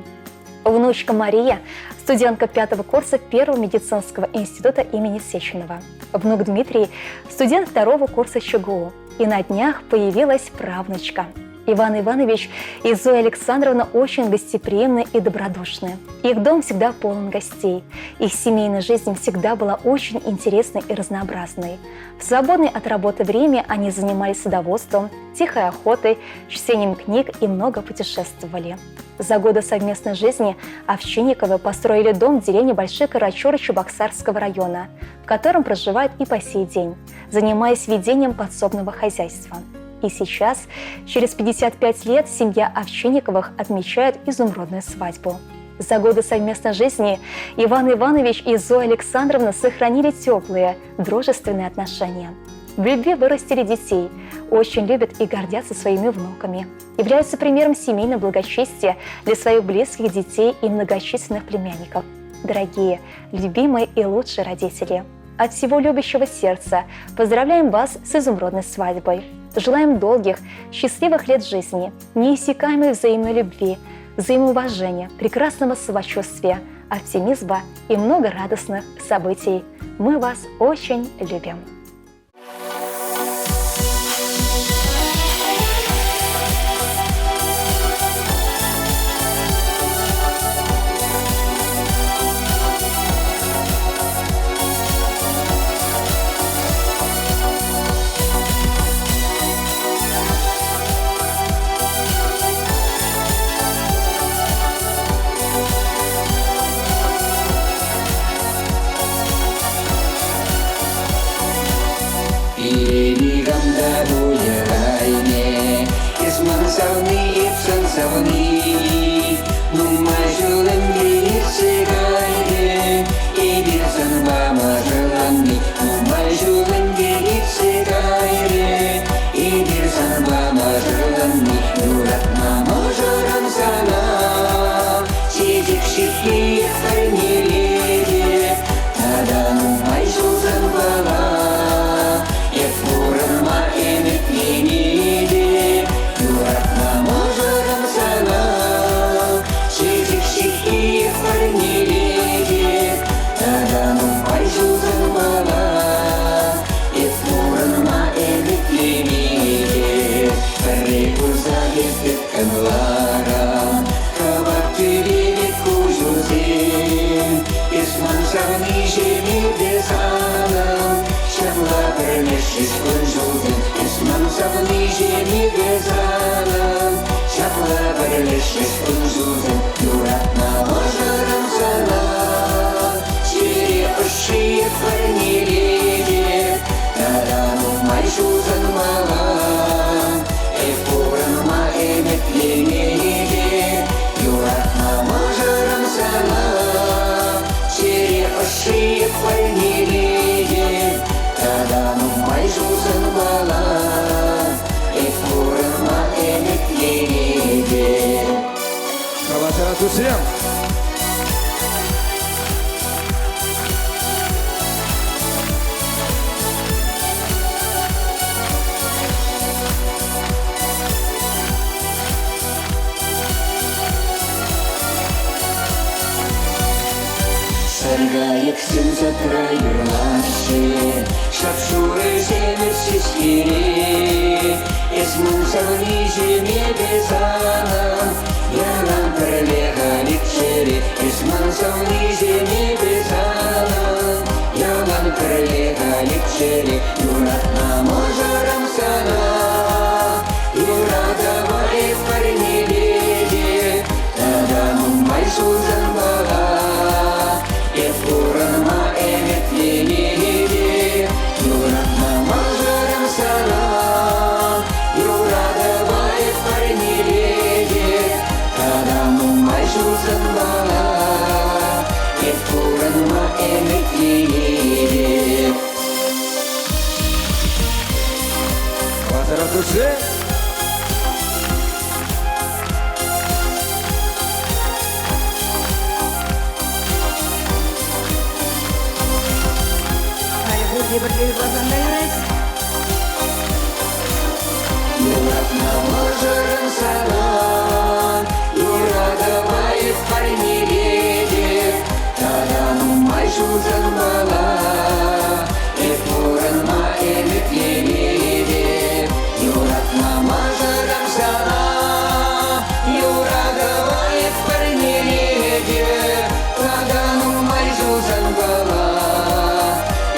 Внучка Мария – студентка 5 курса Первого медицинского института имени Сеченова. Внук Дмитрий – студент 2 курса ЧГУ. И на днях появилась правнучка. Иван Иванович и Зоя Александровна очень гостеприимны и добродушны. Их дом всегда полон гостей. Их семейная жизнь всегда была очень интересной и разнообразной. В свободное от работы время они занимались садоводством, тихой охотой, чтением книг и много путешествовали. За годы совместной жизни Овчинниковы построили дом в деревне Большие Карачуры Чебоксарского района, в котором проживают и по сей день, занимаясь ведением подсобного хозяйства. И сейчас, через 55 лет, семья Овчинниковых отмечает изумрудную свадьбу. За годы совместной жизни Иван Иванович и Зоя Александровна сохранили теплые, дружественные отношения. В любви вырастили детей, очень любят и гордятся своими внуками. Являются примером семейного благочестия для своих близких детей и многочисленных племянников. Дорогие, любимые и лучшие родители, от всего любящего сердца поздравляем вас с изумрудной свадьбой. Желаем долгих, счастливых лет жизни, неиссякаемой взаимной любви, взаимоуважения, прекрасного самочувствия, оптимизма и много радостных событий. Мы вас очень любим. Никам та пулӗ Эс ман савни, эп сан савни. Нумай ҫул ӗнтӗ иртсе кайрӗ, Эпир санпа мӑшӑрланни. Нумай ҫул ӗнтӗ иртсе кайрӗ, Эпир санпа мӑшӑрланни. Юратма мӑшӑрӑм сана, Чечек ҫыххи парнелетӗп. Тата нумай ҫул санпала Эп пурӑнма ӗмӗтленетӗп. Юратма мӑшӑрӑм сана, Чечек ҫыххи парнелетӗп. Тата нумай ҫул санпала Эп пурӑнма ӗмӗтленетӗп. Пӗрре курса эп тыткӑнларӑм, Кӑвак тӳпе пек куҫусем. Эс ман савниҫӗм те санӑн, Ҫапла пӗрлешрӗҫ кун-ҫулсем. Эс ман савниҫӗм те санӑн, Ҫапла пӗрлешрӗҫ кун-ҫулсем. Юратнӑ мӑшӑрӑм сана, Чӗре ӑшши парнелетӗп. Тата нумай ҫул санпала Эп пурӑнма ӗмӗтленетӗп. Юратнӑ мӑшӑрӑм сана, Чӗре ӑшши парнелетӗп. Тата нумай ҫул санпала Эп пурӑнма ӗмӗтленетӗп. Калаҫара туссем! Саркайӑксем садра юрлаҫҫӗ, Шап-шурӑ ҫемӗҫ ҫеҫкере. Эс ман савниҫӗм, эпӗ санӑн, Ялан пӗрле халиччӗре. Эс ман савниҫӗм, эпӗ санӑн, Ялан пӗрле халиччӗре. Юратнӑ мӑшӑрӑм сана, Юратӑва эп парнелетӗп. Тата нумай ҫул санпала Эп пурӑнма ӗмӗтленетӗп. Юратнӑ мӑшӑрӑм сана, Юратӑва эп парнелетӗп. Тата нумай ҫул санпала Эп пурӑнма ӗмӗтленетӗп. Калаҫара туссем! Халӗ пурте пӗрле юрласан та юрать. Юратнӑ мӑшӑрӑм сана, Юратӑва эп парнелетӗп. Тата нумай ҫул санпала Эп пурӑнма ӗмӗтленетӗп. Юратнӑ мӑшӑрӑм сана, Юратӑва эп парнелетӗп. Тата нумай ҫул санпала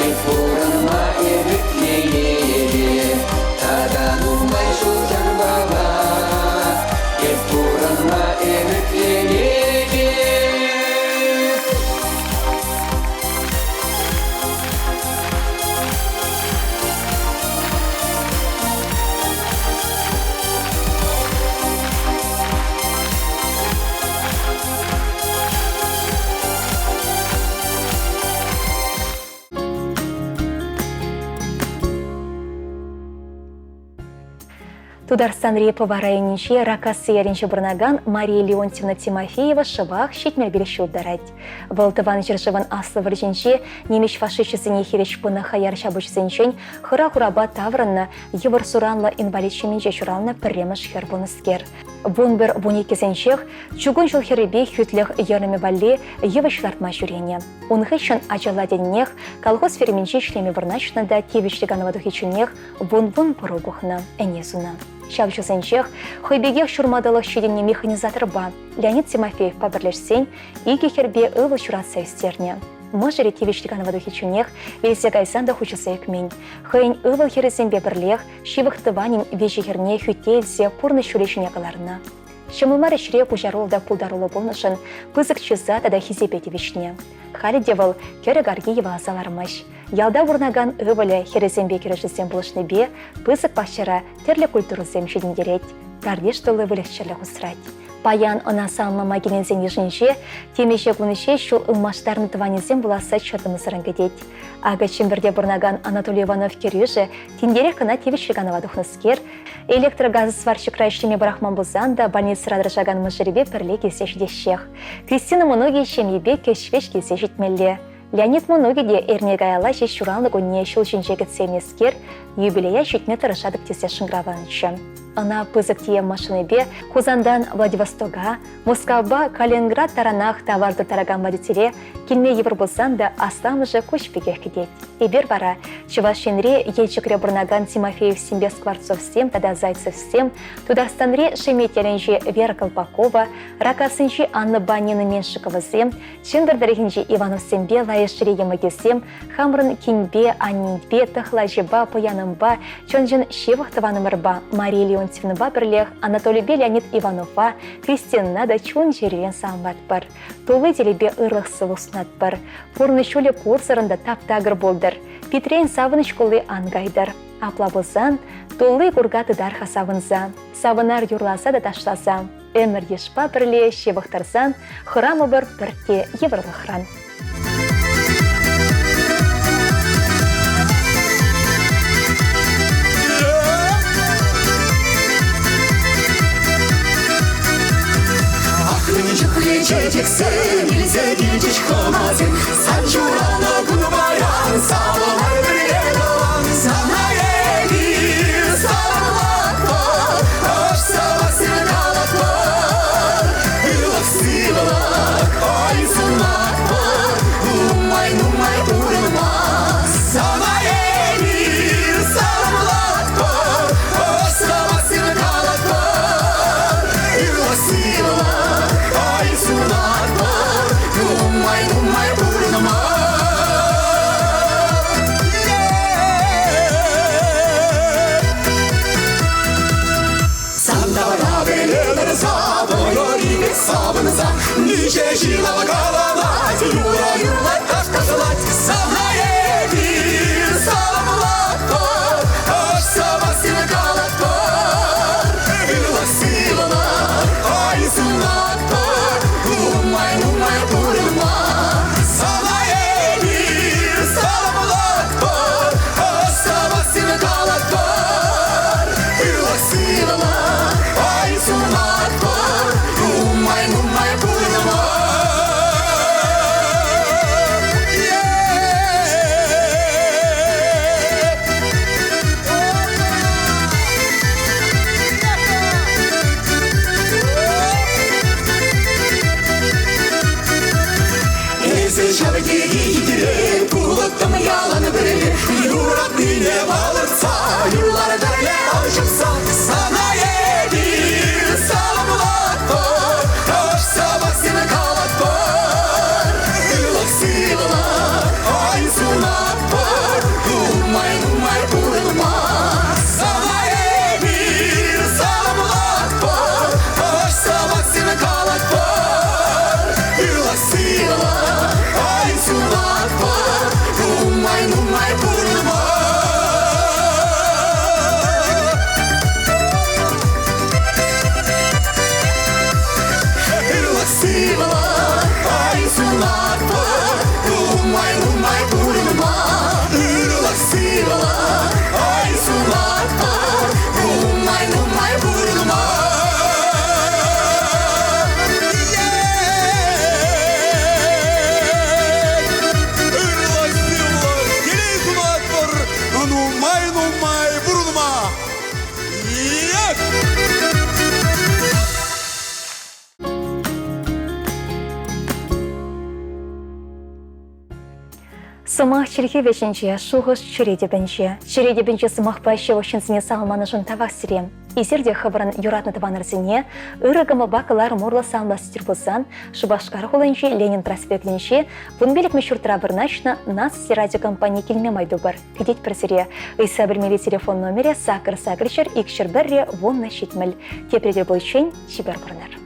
Эп пурӑнма ӗмӗтленетӗп. Тата нумай ҫул санпала Тутарстанри Пӑва районӗнчи Ракасси ялӗнче пурӑнакан Мария Леонтьевна Тимофеева шӑпах 75 ҫул тӑрать. Вӑл Тӑван ҫӗршывӑн Аслӑ вӑрҫинче нимӗҫ фашисчӗсене хирӗҫ пынӑ хаяр ҫапӑҫусенчен хӑра-хурапа таврӑннӑ йывӑр суранлӑ инвалид ҫемйинче ҫуралнӑ пӗрремӗш хӗр пулнӑскер. 11-12-сенчех чукун ҫул хӗррипе хӳтлӗх йӑрӑмӗ валли йывӑҫ лартма ҫӳренӗ. Ун хыҫҫӑн ачалла тенӗнех колхоз ферминче ӗҫлеме вырнаҫнӑ та тивӗҫлӗ канӑва тухичченех вун-вун пӑру пухнӑ, ӗне сунӑ. Ҫав ҫулсенчех хӑй пекех ҫурма тӑлӑх ҫитӗннӗ механизаторпа Леонид Тимофеевпа пӗрлешсен икӗ хӗрпе ывӑл ҫуратса ӳстернӗ. Мӑшӑрӗ тивӗҫлӗ канӑва тухичченех вилсе кайсан та хуҫӑлса ӳкмен. Хӑйӗн ывӑл-хӗрӗсемпе пӗрлех ҫывӑх тӑванӗн виҫӗ хӗрне хӳтте илсе пурнӑҫ ҫулӗ ҫине кӑларнӑ. Ҫӑмӑл мар ӗҫре пуҫаруллӑ та пултаруллӑ пулнӑшӑн пысӑк чыса тата хисепе тивӗҫнӗ. Халӗ те вӑл кӗрӗк арки йӑваласа лармасть. Ялта пурӑнакан ывӑлӗ хӗрӗсемпе кӗрӳшӗсем пулӑшнипе пысӑк пахчара тӗрлӗ культурӑсем ҫитӗнтерет, картиш тулли выльӑх-чӗрлӗх усрать. Паян ӑна саламлама киленсен йышӗнче темиҫе кун ҫеҫ ҫул ылмаштарнӑ тӑванӗсем пуласса чӑтӑмсӑррӑн кӗтет. Акӑ Чӗмпӗрте пурӑнакан Анатолий Иванов кӗрӳшӗ тинтерех кӑна тивӗҫлӗ канӑва тухнӑскер, электрогаз сварщикра ӗҫлеме пӑрахман пулсан та больницӑра тӑрӑшакан мӑшӑрӗпе пӗрле килсе ҫитеҫҫех. Кристина мӑнукӗ ҫемйипе кӗҫ-вӗҫ килсе ҫитмелле. Леонид мӑнукӗ те эрне каялла ҫеҫ ҫуралнӑ кунне ҫул ҫинче кӗтсе илнӗскер юбилея ҫитме тӑрӑшатӑп тесе шӑнкӑравланӑччӗ. Ӑна пысӑк тиев машинипе Хусантан Владивостока, Мускавпа Калининград таранах тавар турттаракан водителе килме йывӑр пулсан та асламӑшӗ куҫ пекех кӗтет. Эпир вара Чӑваш Енре Елчӗкре пурӑнакан Тимофеевсемпе Скворцовсем тата Зайцевсем, Тутарстанри Шемет ялӗнчи Вера Колпакова, Ракассинчи Аннӑпа Нина Меньшиковасем, Чӗмпӗр тӑрӑхӗнчи Ивановсемпе Лайӑшри йӑмӑкӗсем хамӑрӑн кинпе, аннепе, тӑхлачӑпа, пӑянӑмпа, чӑн-чӑн ҫывӑх тӑванӑмӑрпа Мария Леонтьевнӑпа пӗрлех Анатолипе Леонид Иванова, Кристинӑна та чун-чӗререн саламлатпӑр. Тулли телейпе ырлӑх-сывлӑх сунатпӑр. Пурнӑҫ ҫулӗ пурсӑрӑн та тап-такӑр пултӑр. Питрен савӑнӑҫ кулли ан кайтӑр. Апла пулсан, тулли курка тытар-ха савӑнса, савӑнар юрласа та ташласа. Ӗмӗр йышпа пӗрле ҫывӑх тӑрсан хӑрамӑпӑр пӗртте йывӑрлӑхран. Чухлӗ чечексем илсе килчӗҫ хӑнасем, Сан ҫуралнӑ кун паян, савӑнар пӗрле тӑван. Сана эпир саламлатпӑр, ӑш сӑмахсем калатпӑр. Ырлӑх-сывлӑх, ой, сунатпӑр, нумай-нумай пурӑнма. Сана эпир саламлатпӑр, ӑш сӑмахсем калатпӑр. Ырлӑх-сывлӑх, ой, сунатпӑр, нумай-нумай пурӑнма. Сантара пӗрле тӑрса, вӑйӑри савӑнса, миҫе ҫын каланать, юрӑ юрлать, таш ташлать. Сана эпир саламлатпӑр, ӑш сӑмахсем калатпӑр. Ырлӑх-сывлӑх, ай сунатпӑр, нумай-нумай пурӑнма. Сана эпир саламлатпӑр, ӑш сӑмахсем калатпӑр. Ырлӑх-сывлӑх, ай сунатпӑр, нумай-нумай пурӑнма. Вперед! Сӑмах чӗлхе вӗҫӗнче, шухӑш чӗре тӗпӗнче. Чӗре тӗпӗнче сӑмахпа ҫывӑх ҫынсене саламланӑшӑн тавах сире. Эсир те хӑвӑрӑн юратнӑ тӑванӑрсене ырӑ кӑмӑлпа кӑларӑм урлӑ саламлас тетӗр пулсан Шупашкар хулинчи Ленин проспектӗнчи вунпиллӗкмӗш ҫуртра вырнаҫнӑ Наци радиокомпани килме май тупӑр. Кӗтетпӗр сире. Ыйтса пӗлмелли телефон номерӗ сакӑр сакӑр ҫӗр икҫӗр пӗрре вуннӑ ҫитмӗл. Тепре тӗл пуличчен чипер пурӑнӑр.